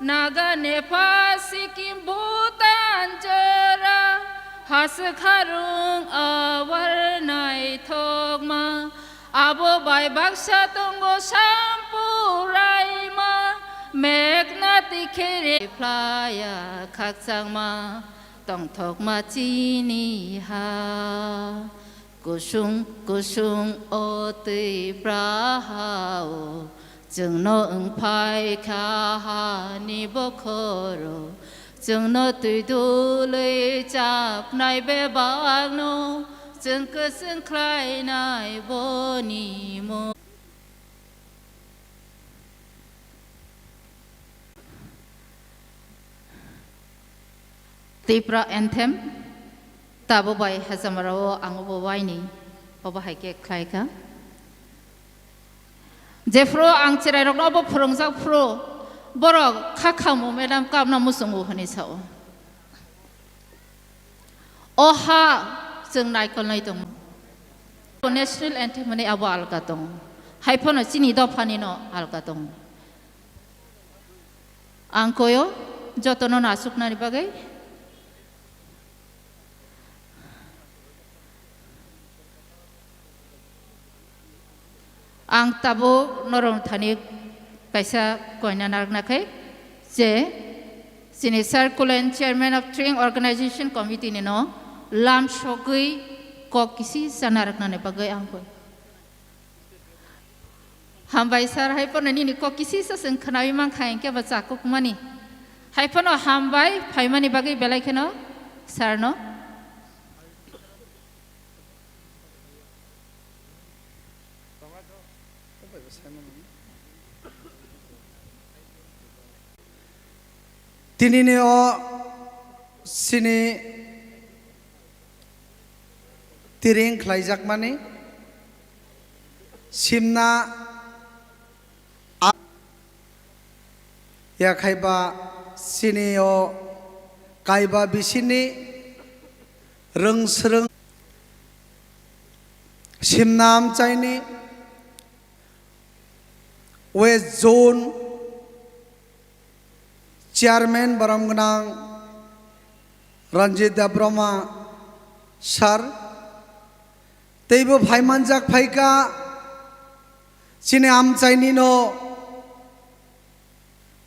Naga, Nepal, Sikkim, Bhutan, jora, haswk harung awar naithokma, abo bai baksa tongo sampu raima, mekna tikhere phlaya khakchangma, tongthokma chini ha. Kusung kusung o twi praha o, chwngno wng phai kha hani bokhoro, chwngno twi dului chapnai bebakno, chwng kwchwng khlainai boni mung. Tipra Anthem, tabuk bai hajamarao ang obo waini, obo hai khe khlai kha. Jephru ang cherairokno obo phwrwngjak phru, borok kha khamu madam kapna muchungo hwnwi sao. O ha chwng naikolnai tongo. National Anthem hwnwi abo alka tongo. Hai phano chini dophanino alka tongo. Ang koyo jotono nasuknani bagwi. Ang tabuk norok thani kaisa koina narwkna khe je chini Sir Kulen, Chairman of Tring Organization Committee ni no lam sogwi kok kisi sa narwknani bagwi ang koi. Hambai sir, hai phano nini kok kisi sa chwng khnawi mankha, hinkhe bo chakukmani. Hai phano hambai phaimani bagwi belai kheno sir no. Tinini o sini tiring khlaijakmani simna a-, yakhaiba sini o kaiba bisini rwngsrwng simna amchaini West Zone Chairman borom gwnang Ranjit Debbarma sir, teibo phaimanjak phaikha chini amchaini no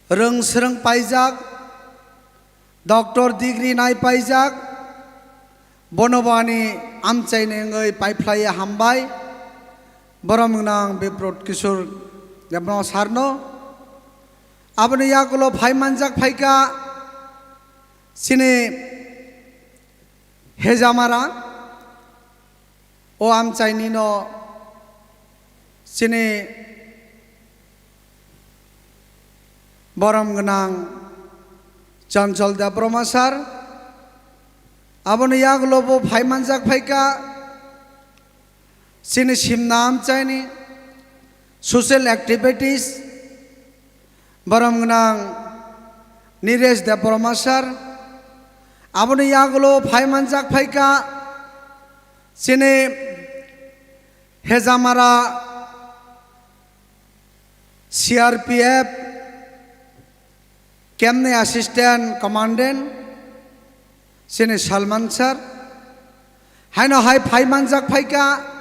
rwngsrwng paijak, doctor degree nai paijak, Bono bo ani amchaini wngwi paiphlaiya hambai. Borom gwnang Biprot Kishore Debbarma sarno. Aboni yagulo phai manjak phaikha chini Hejamara, o amchainino chini borom gwnang Chanchol Debbarma sir. Aboni yagulo bo phai manjak phaikha chini Simna amchaini social activities borom gwnang Niresh Debbarma sir. Aboni yagulo phai manjak phaikha chini Hejamara C R P F camp ni assistant commandant chini Salman sir. Haino hai phai manjak phaikha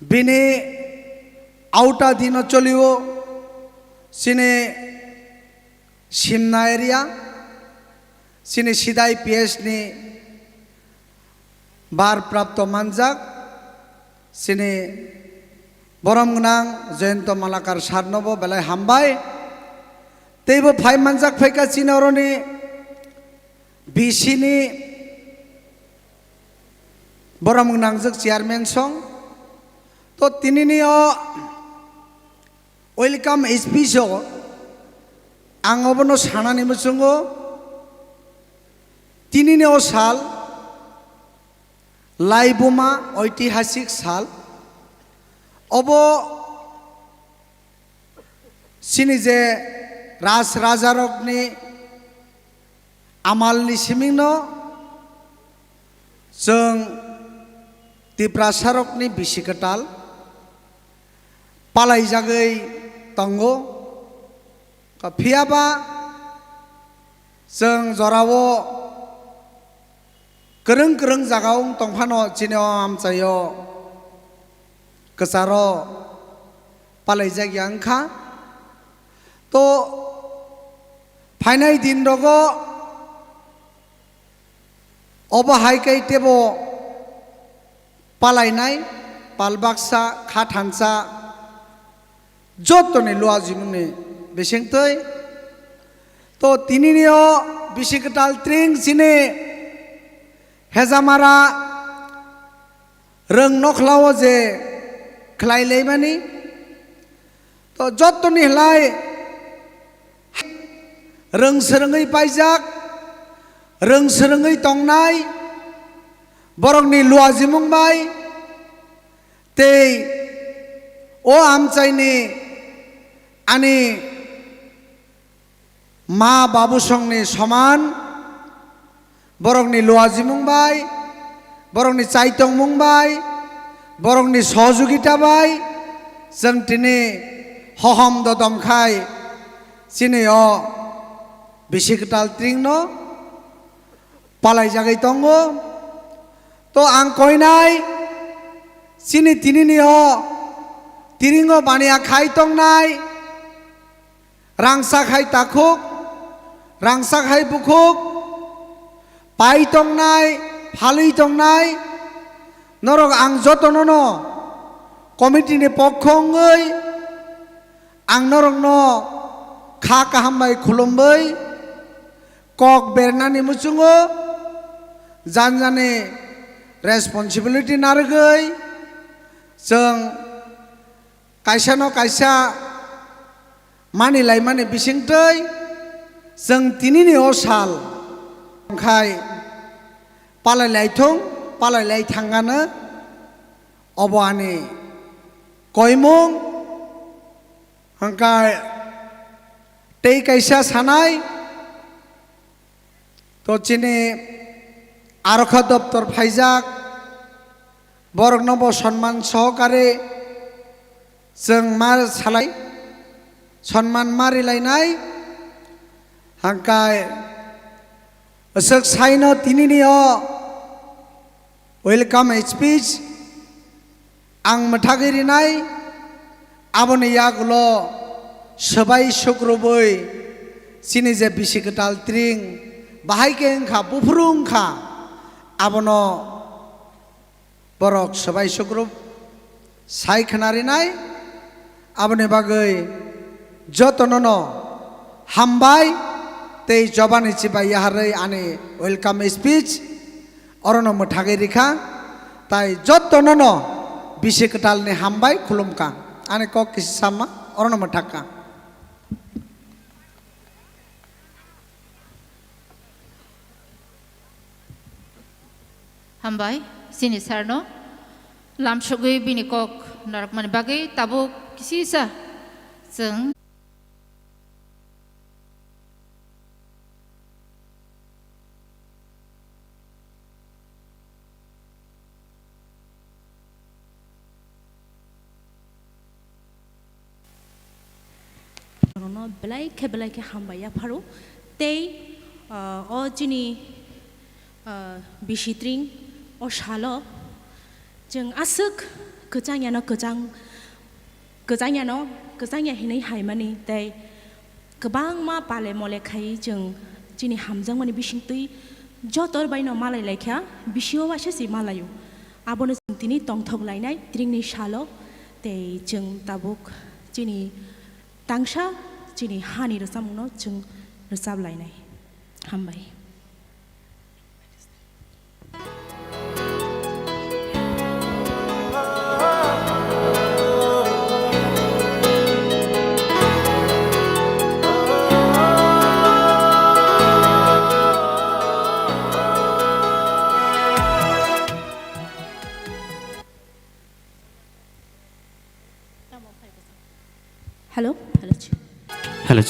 bini auta dino cholio chini Simna area, chini Sidai P S ni bar prapto manjak, chini borom gwnang Jayanta Malakar sir nobo belai hambai. Teibo phai manjak phaikha chini oroni B C ni borom gwnangjak chairman song. To tinini o welcome speech o ang obono sanani muchungo, tinini o sal laibuma oitihasik sal, obo chini je raj rajarokni amalni simingno chwng Tiprasarokni bisi kwtal palaijagwi tongo. Phiyaba chwng jorao kwrwng kwrwng jaga wng tongphano chini o amchaio kwcharo palaijak ya wngkha. To phainai din rogo obo hai khe tebo palainai, pal baksa, kha thansa, jotoni luajimungni bisingtwi. To tinini o bisi kwtal tring chini Hejamara rwng nokhlao je khlai laimani, to jotoni hlai rwng swrwngwi paijak, rwng swrwngwi tongnai, borokni luajimung bai tei o amchaini ani ma babusongni soman, borokni luajimung bai, borokni chaitongmung bai, borokni sohojogita bai chwng tini hohom dodom khai chini o bisi kwtal tringno palaijagwi tongo. To ang koinai chini tinini o tiringo baniya khai tongnai, rangchak hai takhuk, rangchak hai bukhuk, pai tongnai, phalwi tongnai, norok ang jotonono committee ni pokho wngwi ang norokno kha kaham bai khulumwi kok bernani muchungo janjani responsibility narwgwi chwng kaisano kaisa mani laimani bisingtwi chwng tinini o sal khai palai laithung, palai lai thangano obo ani koimung. Hwnkhe tei kaisa sanai, to chini arokha doptor phaijak, borokno bo sonman sohokare chwng ma salai, sonman ma rilainai. Hwnkhe aswk saino tinini o welcome speech ang mwthagwi rinai, aboni yagulo swbai sukrubwi chini je bisi kwtal tring bahai khe wngkha, buphuru wngkha, Abono borok swbai sukrub sai khna rinai. Aboni bagwi jotono no hambai tei jobani chibai yaharwi ani welcome speech orono mwthagwi rikha. Tai jotono no bisi kwtalni hambai khulumkha. Ani kok kisi sama orono mwthakha. Hambai, chini sarno lamsogwi bini kok narwkmani bagwi tabuk kisisa chwng. Norokno belai khe belai khe hambai yapharo. Tei, ah, o chini, ah, bisitring o salo chwng aswk kwchangyano kwchang, kwchangyano kwchangya hinwi haimani tei kwbangma pale mole khai chwng chini hamjakmani bisingtwi joto baino malai laikha, bisio waisa se malaio. Abono chwng tini tongthok lainai tringni salo, tei chwng tabuk chini tangsa chini hani rwchapmungno chwng rwchap lainai. Hambai. Hello, hello. Hello.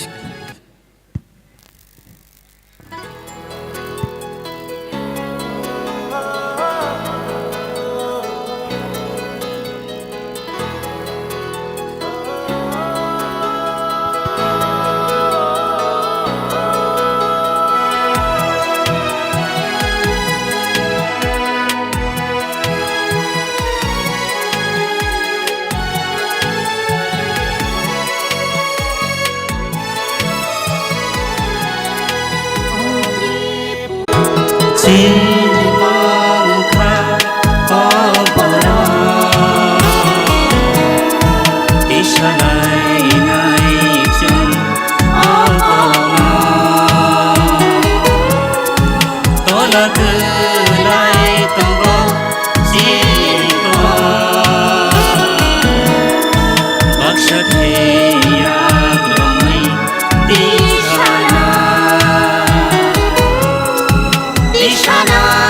Chini mangkha o borok, tisanai nai chwng o borok. Tola kwlai tongo chini borok, baksa thaiya kwrwngwi tisana, tisana.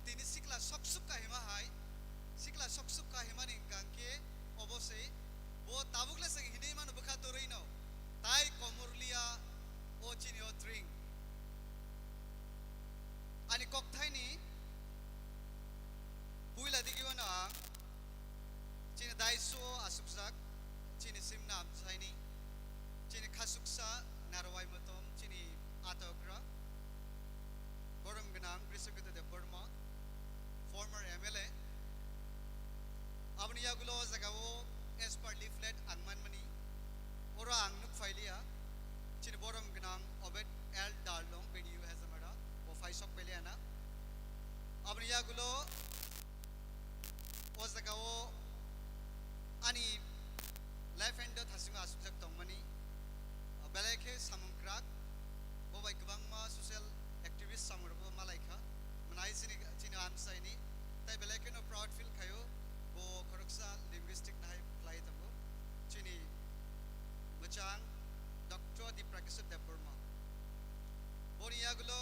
Tini sikla soksuk kahima hai, sikla soksuk kahimani hwnkha khe obo se, bo tabuk le se hinwi mano bwkha torwi no, tai komorliya o chini o tring. Ani kokthaini puila digi wano ang chini daiso asukjak, chini simna amchaini, chini khasuksa narwai motom, chini atogra, borom gwnang Brisaketa Debbarma, former M L A. Aboni yagulo o jagao as per leaflet ang manmani, oro ang nuk phailiya, chini borom gwnang Obed L Darlong, B D U Hezamara, bo phai sok phailiya na. Aboni yagulo o jagao ani left hand o thasingo asukjak tongmani, belai khe samung kwrak, bo bai kwbangma social activist samung rokbo malai kha, mwnai chini, chini amchaini, tai belai kheno proud feel khaio, bo khoroksa linguistic nahai khlai tongo, chini mwchang Doctor Diprakeswar Debbarma. Boni yagulo,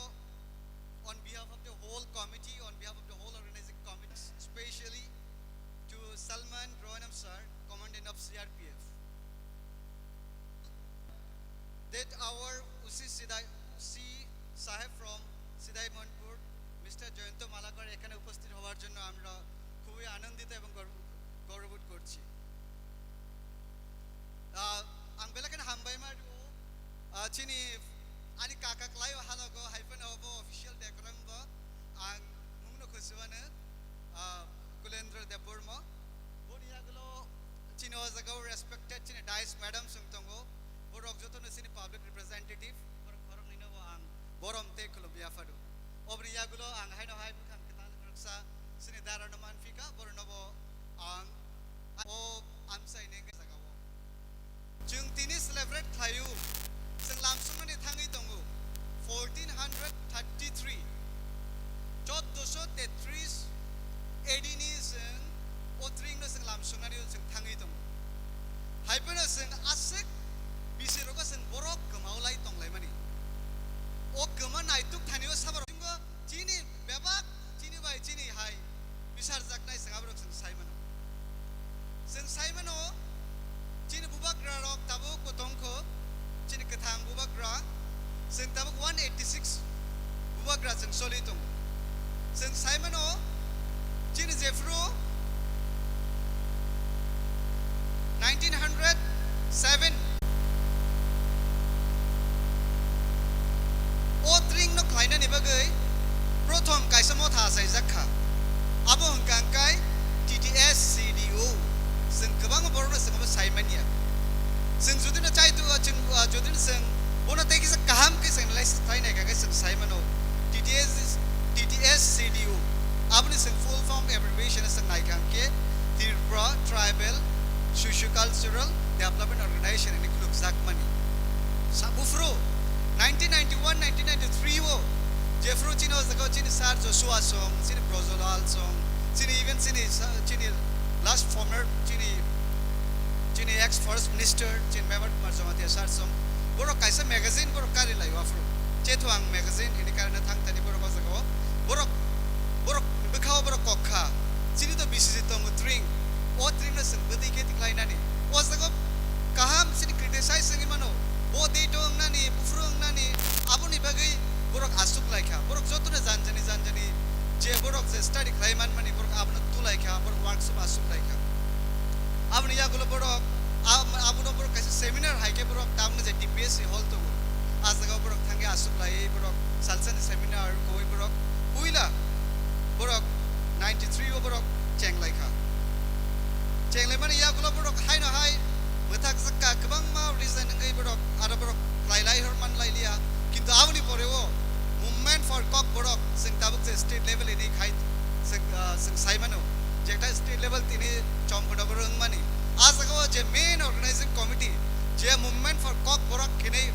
on behalf of the whole committee, on behalf of the whole organizing committee, specially to Salman Rohanam sir, Commandant of C R P F, that our O C Sidai, O C Saheb from Sidai Manpur, Mister Jayanta Malakar এখানে উপস্থিত হওয়ার জন্য আমরা খুবই আনন্দিত এবং গর্ব, গর্ববোধ করছি। Ah, ang belai kheno hambai ma rwo. Ah, chini ani kaka klai o halogo hai phano obo official decorum bo ang mungno khoswano, ah, Kulendra Debbarma. Boni yagulo chini o jagao respected chini dais madam sung tongo. Borok jotono chini public representative, borok khoroknwino bo ang borom tei khulum yaphado. Oboni yagulo ang haino hai bwkhang kwtal khoroksa chini darano manphika, borokno bo ang o amchaini jagao. Chwng tini celebrate khlaio, chwng lamsukmani thangwi tongo, fourteen hundred thirty-three, choddoso tetris A D ni chwng o tringno chwng lamsuknani chwng thangwi tongo. Hai phano chwng aswk bisi rogo chwng borok kwmao lai tonglaimani. O kwma naituk thani o sabo rok chini bebak, chini bai chini hai bisarjaknai chwng aborok chwng sai mano. Chwng sai mano, chini bubagra rok tabuk bo tongkho, chini kwthang bubagra, chwng tabuk one eighty six bubagra chwng choli tongo. Chwng sai mano, chini jephru nineteen hundred seven o tringno khlainani bagwi prothom kaisa motha achaijak kha. Abo hwnkha hwnkhe T T S C D O. Chwng kwbangma borokno chwng abo sai manya. Chwng judino chaitu, chwng, ah, judino chwng bono tei kisa kaham khe chwng analysis khlai naikha khe chwng sai mano T T S, T T S C D O. Aboni chwng full form abbreviation chwng naikha hwnkhe Tripura Tribal Socio-Cultural Development Organization hinwi khulukjakmani. Sa buphuru nineteen ninety-one, nineteen ninety-three o jephru chini o jaga o chini Sir Joshua song, chini Brojolal song, chini even chini sa-, chini last former chini, chini ex Forest Minister, chini Mevar Kumar Jamatia Sir song, borok kaisa magazine borok kari lai o aphuru. Chetwang magazine hinwi karina thang thani borok o jaga o. Borok, borok bwkha o borok kok kha. Chini to B C C tongo tring. O tring no chwng bwtwi khe tiklainani. O jaga o kaham chini criticize wngwi mano. Bo date o wngnani, buphuru wngnani, aboni bagwi borok aswk lai kha. Borok jotono janjani janjani je borok je study khlai manmani borok abono tu lai kha, borok workshop aswk lai kha. Aboni yagulo borok, ab-, abono borok kaisa seminar hai khe borok tabukno je D P S C hall tongo. A jaga o borok thangwi aswk laiwi borok salsani seminar kwrwi borok puila borok ninety-three o borok cheng lai kha. Cheng lai mani yagulo borok haino hai bwthak jakka kwbangma reason wngwi borok aro borok khlai lai hor man lai liya. Kintu aboni pore o movement for Kokborok chwng tabuk je state level ini khai chwng, ah, chwng sai mano je ekta state level tini Chomkhodago wngmani. A jaga o je main organizing committee je movement for Kokborok hinwi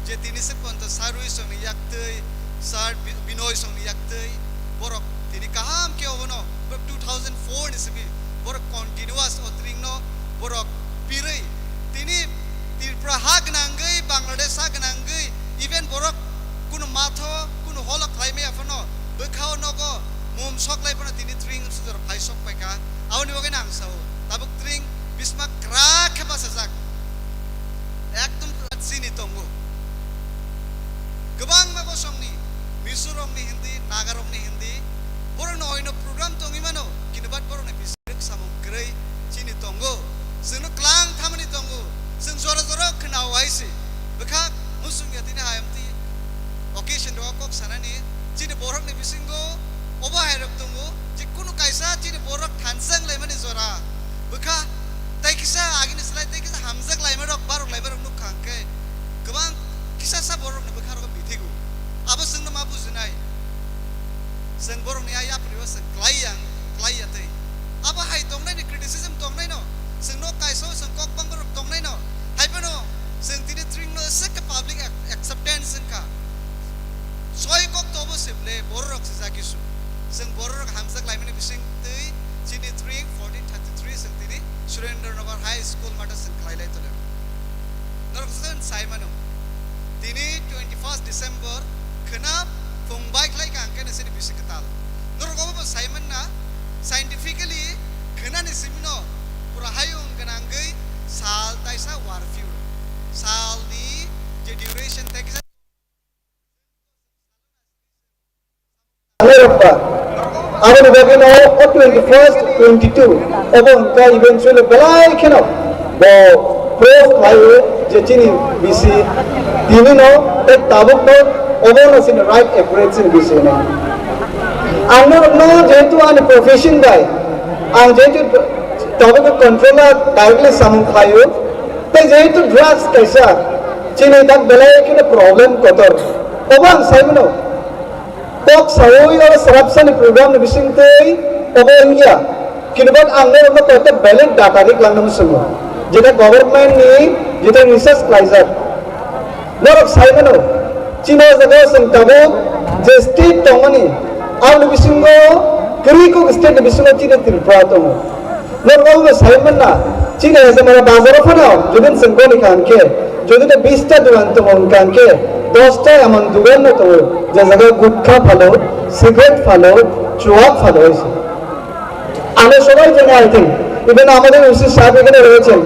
je tini se ponto Sarwi songni yaktwi, Sir Bi-, Binoy songni yaktwi, borok tini kaham khe obono borok two thousand four ni simi borok continuous o tringno borok pirwi tini Tripura ha gwnangwi, Bangladesh ha gwnangwi, even borok kunu matho, kunu holo khlai maya phano bwkha o nogo mum sok lai phano tini tring sujor phai sok pai kha. Aboni bagwi no ang sao, tabuk tring bisma kwrak khe bachajak. Ekdom chini tongo. Kwbangma bosongni, Mizo rokni hindi, Naga rokni hindi, borokno oino program tongwi mano, kintu but borokni bising samung kwrwi chini tongo. Chwngno klang thamani tongo. Chwng jora jora khwnao hai se. Bwkha muchung ya tini hayam twi occasion rok kok sanani. Chini borokni bisingo obo hai rok tongo. Je kunu kaisa chini borok thansa wng laimani jora. Bwkha tei kisa agini slai tei kisa hamjak laima rok, barok laima rok nuk kha hwnkhe kwbang kisa sa borokni bwkha rogo bithigo. Abo chwngno ma bujinai. Chwng borokni a yapri o chwng klai ya, klai ya tei. Abo hai tongnai ni criticism tongnai no. Chwng no kaisa o chwng kok bang borok tongnai no. Hai phano chwng tini tring no se ke public ac-, acceptance wngkha. Soi kok to bo se ble borok rok se jagi su. Chwng borok rok hamjak laimani bising twi chini tring fourteen thirty-three chwng tini Surendra Nagar High School mata chwng klai lai tongo. Norok joto sai mano. Tini twenty-first December khwna phung bai khlai kha hwnkhe no chini bisi kwtal. Norok obo bo sai manna, scientifically khwnani simi no pura hayung gwnangwi sal taisa warphiu. Sal ni je duration tei kisa Aleropha. Aboni bagwi no o twenty-first, twenty-two obo hwnkha eventually belai kheno bo proof khlaio je chini bisi tini no tei tabuk no obo no chini right accurate chini bisi no. Ang norokno jehetu ani profession bai ang jehetu tabuk control directly samung khlaio tei jehetu drugs kaisa chini tak belai kheno problem kotor obo ang sai mano. Kok saui oro swrapsani program ni bisingtwi obo wngya. Kintu but ang norokno koita valid data rik langna muchungo. Jeta government ni jeta research khlaijak. Norok sai mano, chini o jaga o chwng tabuk je state tongmani, aboni bisingo kwrwi kok state ni bisingo chini Tripura tongo. Norok obo sai manna, chini Hajamara bazar o phano, jodi chwng goni kha hwnkhe, jodi no bish ta dogan tongo hwnkha hwnkhe, dos ta emon dogan no tongo, je jaga gutkha phalo, cigarette phalo, chuwak phalo hai se. আমরা সবাই জানি, I think, even আমাদের ওসি সাহেব এখানে রয়েছেন,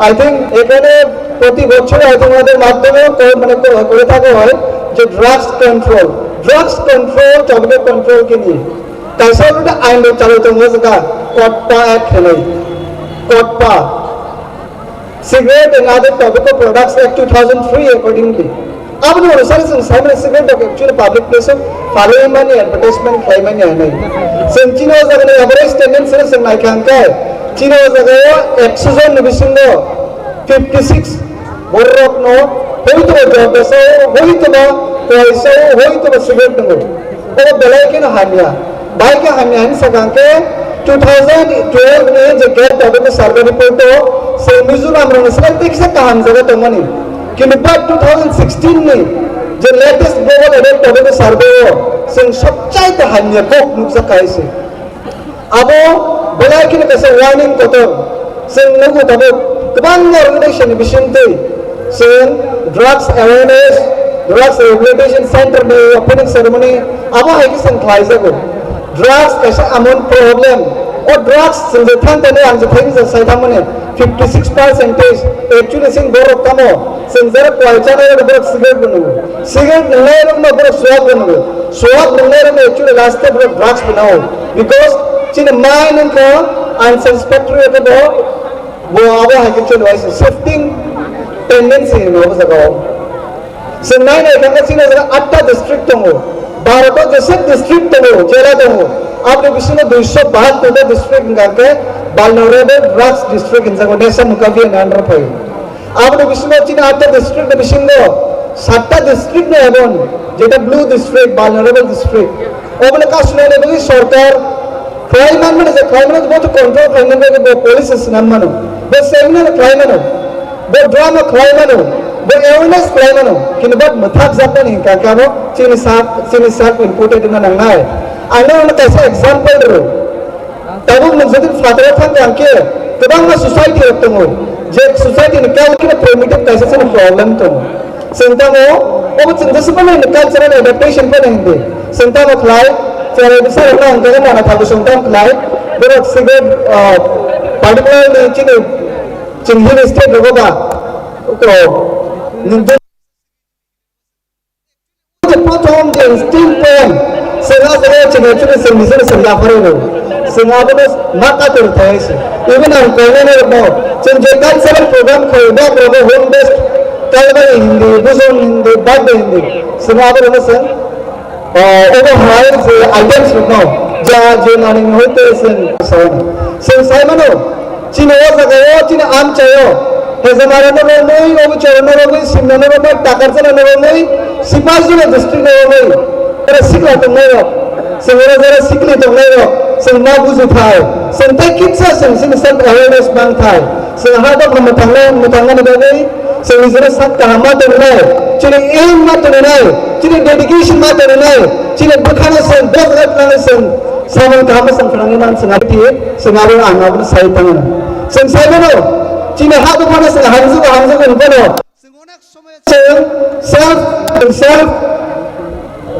I think এখানে প্রতি বছর, I think, ওনাদের মাধ্যমেও ক-, মানে ক-, করে থাকা হয় যে ড্রাগস কন্ট্রোল, ড্রাগস কন্ট্রোল, টবেকো কন্ট্রোল কে নিয়ে। Kaisa already ain rok chalai tongo jwkha, Kotpa Act hinwi. Kotpa. Cigarette and other tobacco products Act two thousand three accordingly. Aboni uansukhe chwng sai mano cigarette rok actually public place o phalwi mani, advertisement khlai mani hinwi. Chwng chini o jaga ni average tendency no chwng naikha hwnkhe, chini o jaga o ekso jon ni bisingo fifty six borok no hoito ba Jorda sao, hoito ba Kowai sao, hoito ba cigarette nwngo. Obo belai kheno hamya. Bai khe hamya hinwi sakha hwnkhe two thousand twelve ni je Gap Tobacco Survey report o chwng Mizoram rokni slai tei kisa kaham jaga tongmani. Kintu but two thousand sixteen ni je latest Global Adult Tobacco Survey o chwng sobchaite hamya kok nukjak kha hai se. Abo belai kheno kaisa warning kotor. Chwng nugo tabuk kwbangma organization ni bisingtwi chwng drugs awareness, drugs rehabilitation center ni opening ceremony abo hai khe chwng khlaijago. Drugs kaisa amon problem. O drugs chwng je thang thani ang je thai je sai thangmani fifty six percentage actually chwng borok tamo chwng jara kwai chanai borok cigarette bo nungo. Cigarette nungnai rokno borok suwak bo nungo. Suwak nungnai rokno actually last o borok drugs bo nao. Because chini mind wngkha unsatisfactory abo bo, bo abo hai khe chwng waisa shifting tendency hino abo jaga o. Chwng nai nai kha chini jaga atta district tongo. Bharat o jesa district tongo, jela tongo. Aboni bisingo duiso bahattor ta district hwnkha khe vulnerable drugs district hinjago, nesa mukha biyani under phaio. Aboni bisingo chini atta district ni bisingo satta district no ebon, jeta blue district, vulnerable district. Obono kasunani bagwi sorkar khlai manmani je khlai mano, bo to control khlai mano, bo police swnam mano, bo seminar khlai mano, bo drama khlai mano, bo awareness khlai mano, kintu bo mwthak jakmani hinkha khe abo chini sak, chini sak input wngna nangnai. Ang nokno kaisa example rw. Tabuk nwng jodi phataro thang kha hwnkhe kwbangma society rok tongo, je society ni culture primitive kaisa chini problem tongo. Chwng tamo obo chwng jesa phano hino cultural adaptation phano hindi. Chwng tamo khlai, Chwrai bwsarokno ang khe nana thabu songtham khlai, borok sigo, ah, particularly chini, chini hill state rogo ba, ko, nwng je prothom je instinct pain, chwng a jaga chini chini chwng nijini chwng yapharwi rw. Chwng abono ma kator thai se. Even ang koinani rokno, chwng je cultural program khaio, ba program home based, Kalbai hindi, Bujong hindi, birthday hindi. Chwng abono chwng Ah, obo hai je items rokno ja je nani hoi te sen sawana. Sen sai mano, chini o jaga o, chini amchai o, hezamara no romoi, obo choro no romoi, simna no romoi, takarjala no romoi, sipai jula district no romoi, ora sikla tongnai rok, sen ora jara sikli tongnai rok, sen ma buji thai, sen tai kitsa sen, sen self awareness bang thai. Chwng ha dok mwthangna, mwthangnani bagwi chwng nijini sak kaham ma tongwi nai, chini aim ma tongwi nai, chini dedication ma tongwi nai, chini bwkhano chwng bwswk khlangwi chwng samung kaham chwng khlangwi man chwng abo phiya chwng abo ang abono sai thango. Chwng sai mano, chini ha buphano chwng hamjwk hamjwk wng phano. Chwng self, self,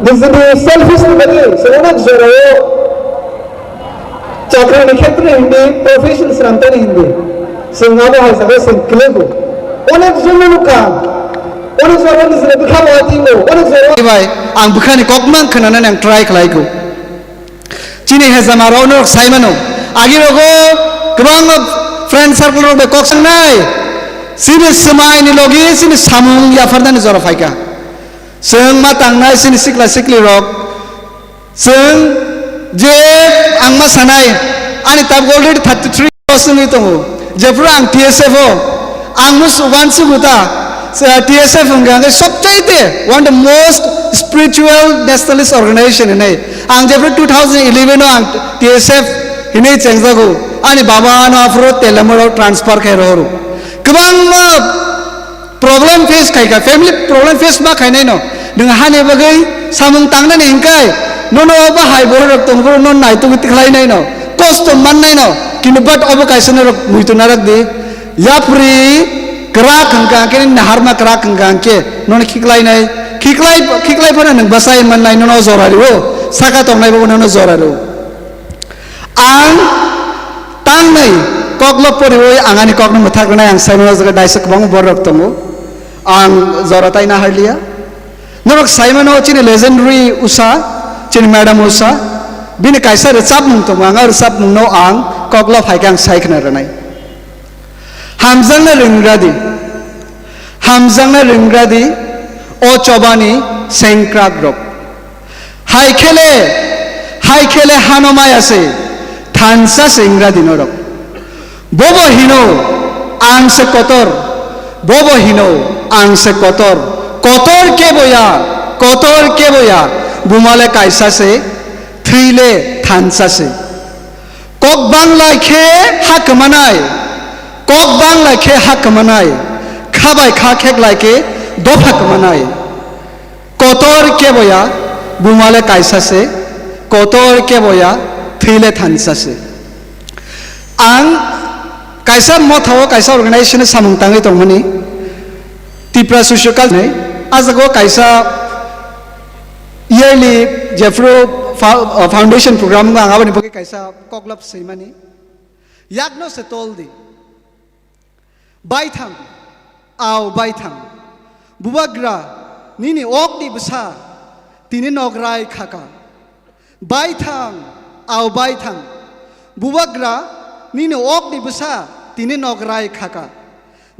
nijini selfish ni bagwi chwng onek jorao chakri ni khetre hindi, profession swnamtani hindi. Chwng abo hai jaga chwng kwlwgo. Onek jon no nukha. Onek jorao nijini bwkha bo atingo. Onek jorao. Bai, ang bwkhani kok mang khwnanani ang try khlaigo. Chini hezama rok norok sai mano. Agi rogo kwbangma friend circle rok bai kok sangnai. Chini swmai ni logi chini samung yapharnani jora phaikha. Chwng ma tangnai chini sikla sikli rok. Chwng je ang ma sanai, ani tabuk already thirty three bochor wngwi tongo. Jephuru ang T S F o, ang no uansugo ta, T S F hwnkha hwnkhe sobchaite one of the most spiritual nationalist organization hinwi. Ang jephuru two thousand eleven o ang T S F hinwi chengjago. Ani baba no aphuru Telamura transfer khe rohoro. Kwbangma problem face khai kha, family problem face ma khainai no. Nwng hani bagwi samung tangnani hinkai, nono obo hai borok rok tongphuru no naitugwi tikhlai nai no, kosto man nai no, kintu but obo kaisa norok muitu narak di. Yapri kwrak hwnkha hwnkhe, naharma kwrak hwnkha hwnkhe nono khiklai nai, khiklai, khiklai phano nwng bwsai man nai, nono jora rio, saka tongnai bo nono jora rio. Ang tangnai kokno poriwi ang ani kokno mwthak rwnai, ang saimano jaga daisa kwbangma borok tongo. Ang jora taina harliya. Norok saimano chini legendary Usha, chini madam Usha. Bini kaisa rwchapmung tongo, ang a rwchapmungno ang koklo phaikhe ang sai khna rwnai. Hamjakna ringradi, hamjakna ringradi, o chobani sengkrak rok. Hai khele, hai khele hano maya se, thansa se ingradi norok. Bobo hino, ang se kotor, bobo hino, ang se kotor, kotor keboya, kotor keboya, bumale kaisa se, thwile thansa se. Kok bang lai khe ha kwmanai, kok bang lai khe ha kwmanai, kha bai kha khek lai khe dopha kwmanai. Kotor keboya bumale kaisa se, kotor keboya thwile thansa se. Ang kaisa mothao kaisa organization samung tangwi tongmani, Tipra Social Culture ni, a jago kaisa yearly jephru fa-, foundation program wngkha, ang aboni bagwi kaisa koklop swimani. Yakno se tol di. Baithang, au baithang. Bubagra, nini okni bwsa, tini nograi khaka. Baithang, au baithang. Bubagra, nini okni bwsa, tini nograi khaka.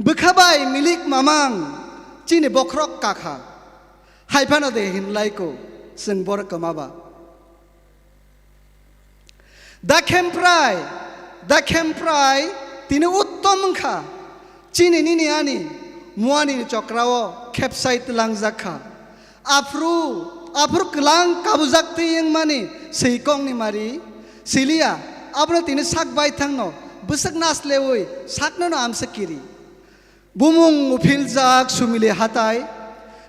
Bwkha bai milik mamang, chini bokhorok kakha. Hai phano de hinlai ko, chwng bor kwma ba. Da khemprai, da khemprai, tini uttom wngkha. Chini nini ani muani ni chokrao khepsai tlangjak kha. Aphru, aphru kwlang kabujak twi wngmani swi kongni mari, siliya, abono tini sak baithangno bwswk naslewi saknono amsa kiri. Bumung uphiljak sumili hatai,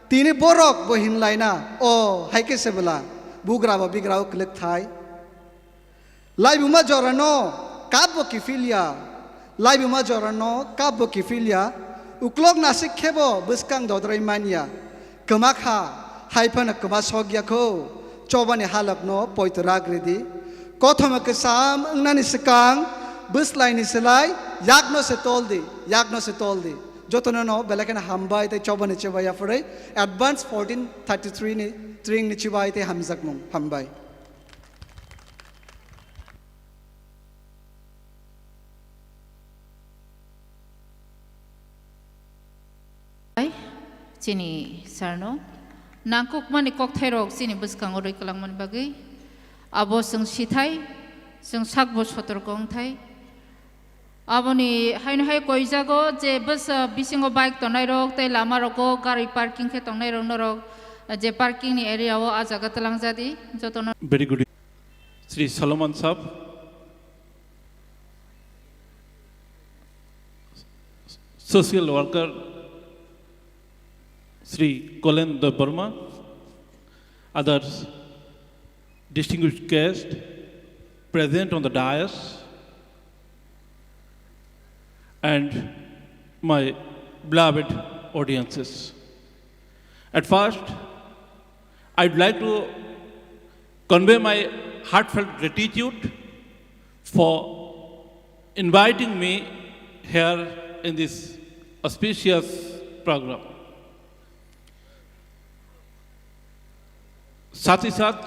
tini borok bo hinlaina, o, hai khe se bwla, bugra bo bigrao kwlwk thai. Laibuma jorano kap bo kiphilya, laibuma jorano kap bo kiphilya, uklok nasik khe bo bwskang dodrai manya. Kwma kha, hai phano kwma sokya kho, Chobani halakno poito rak ridi. Kothoma kwcham wngnani swkang bwslaini slai yakno se tol di, yakno se tol di. Jotono no belai kheno hambai tei chobani chibai yapharwi advance fourteen thirty-three ni tringni chibai tei hamjakmung hambai. Chini sarno nangkukmani kokthairok chini bwskango rwi kwlangmani bagwi abo chwng sithai, chwng sakbo sotorko wngthai. Aboni haino hai koijago je bwsa bisingo bike tongnai rok tei lama rogo gari parking khe tongnai rok norok je parking ni area o ah jaga twlang jadi jotono. Very good. Shri Solomon Sab, social worker Shri Kolen Debbarma, others, distinguished guests present on the dais, and my beloved audiences. At first, I'd like to convey my heartfelt gratitude for inviting me here in this auspicious program. साथ ही साथ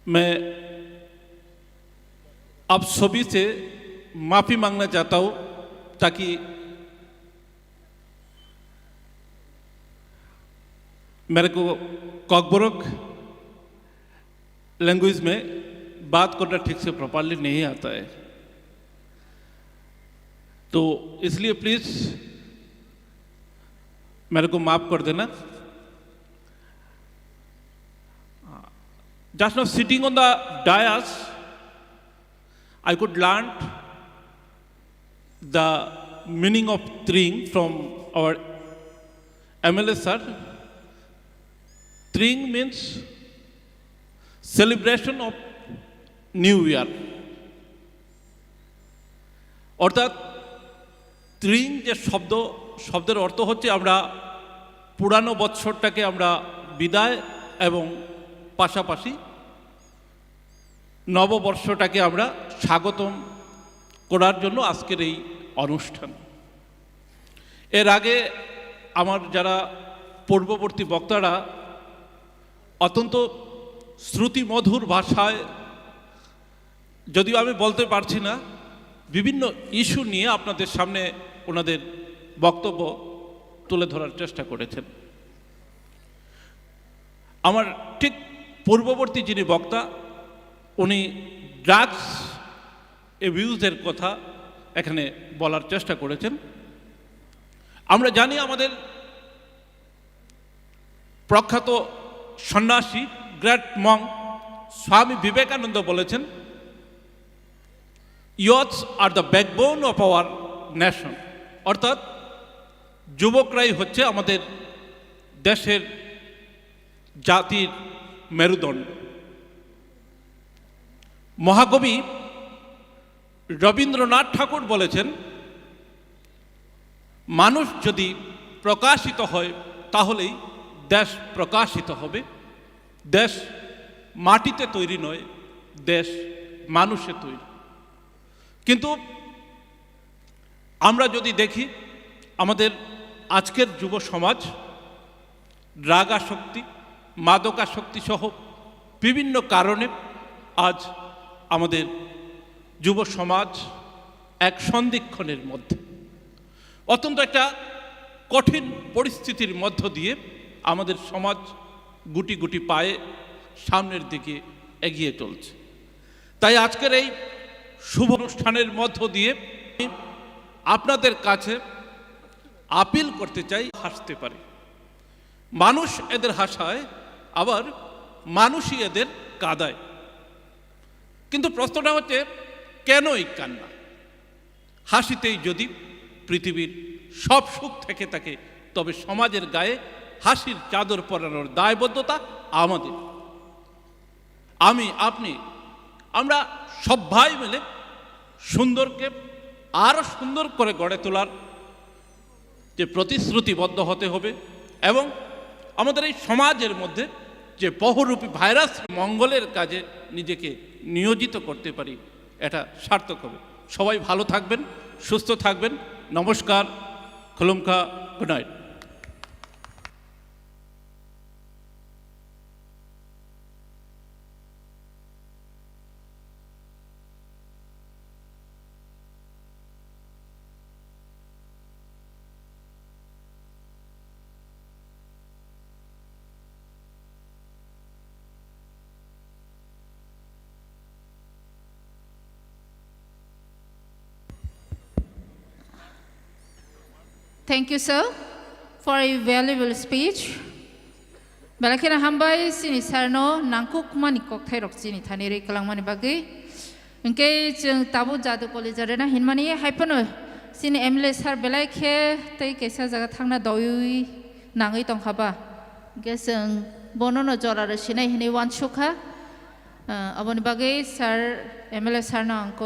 मैं आप सभी से माफ़ी मांगना चाहता हूँ, ताकि मेरे को कॉकबोरोक लैंग्वेज में बात करना ठीक से प्रॉपरली नहीं आता है, तो इसलिए प्लीज मेरे को माफ कर देना। Just now, sitting on the dais, I could learn the meaning of tring from our M L A sir. Tring means celebration of New Year. অর্থাৎ ত্রিং যে শব্দ, শব্দের অর্থ হচ্ছে আমরা পুরানো বৎসরটাকে আমরা বিদায় এবং পাশাপাশি নববর্ষটাকে আমরা স্বাগতম করার জন্য আজকের এই অনুষ্ঠান। এর আগে আমার যারা পূর্ববর্তী বক্তারা অত্যন্ত শ্রুতিমধুর ভাষায়, যদিও আমি বলতে পারছি না, বিভিন্ন ইস্যু নিয়ে আপনাদের সামনে ওনাদের বক্তব্য তুলে ধরার চেষ্টা করেছেন। আমার ঠিক পূর্ববর্তী যিনি বক্তা, উনি ড্রাগস অ্যাবিউজের কথা এখানে বলার চেষ্টা করেছেন। আমরা জানি আমাদের প্রখ্যাত সন্ন্যাসী, গ্রেট মঙ্ক স্বামী বিবেকানন্দ বলেছেন, "Youths are the backbone of our nation." অর্থাৎ যুবকরাই হচ্ছে আমাদের দেশের, জাতির মেরুদণ্ড। মহাকবি রবীন্দ্রনাথ ঠাকুর বলেছেন, "মানুষ যদি প্রকাশিত হয়, তাহলেই দেশ প্রকাশিত হবে। দেশ মাটিতে তৈরি নয়, দেশ মানুষে তৈরি।" কিন্তু আমরা যদি দেখি, আমাদের আজকের যুব সমাজ ড্রাগ আসক্তি, মাদক আসক্তি সহ বিভিন্ন কারণে আজ আমাদের যুব সমাজ এক সন্ধিক্ষণের মধ্যে, অত্যন্ত একটা কঠিন পরিস্থিতির মধ্য দিয়ে আমাদের সমাজ গুটি গুটি পায়ে সামনের দিকে এগিয়ে চলছে। তাই আজকের এই শুভ অনুষ্ঠানের মধ্য দিয়ে আপনাদের কাছে আপিল করতে চাই, হাসতে পারে মানুষ এদের হাসায়, আবার মানুষই এদের কাঁদায়। কিন্তু প্রশ্নটা হচ্ছে, কেন এই কান্না? হাসিতেই যদি পৃথিবীর সব সুখ থেকে থাকে, তবে সমাজের গায়ে হাসির চাদর পরানোর দায়বদ্ধতা আমাদের। আমি, আপনি, আমরা সবাই মিলে সুন্দরকে আরও সুন্দর করে গড়ে তোলার যে প্রতিশ্রুতিবদ্ধ হতে হবে এবং আমাদের এই সমাজের মধ্যে যে বহুরূপী ভাইরাস মঙ্গলের কাজে নিজেকে নিয়োজিত করতে পারি, এটা সার্থক হবে। সবাই ভালো থাকবেন, সুস্থ থাকবেন। নমস্কার, খুলুমখা, good night. Thank you, sir, for a valuable speech. Belai kheno hambai chini sir no nangkukmani kokthairok chini thani rwi kwlangmani bagwi. Hinkhe chwng tabuk Jadu College arena hinmani, hai phano chini M L A sir belai khe tei kaisa jaga thangna doywi nangwi tongkha ba. Hinkhe chwng bono no jora rw sinai hinwi uansukha. Ah, aboni bagwi sir, M L A sir no ang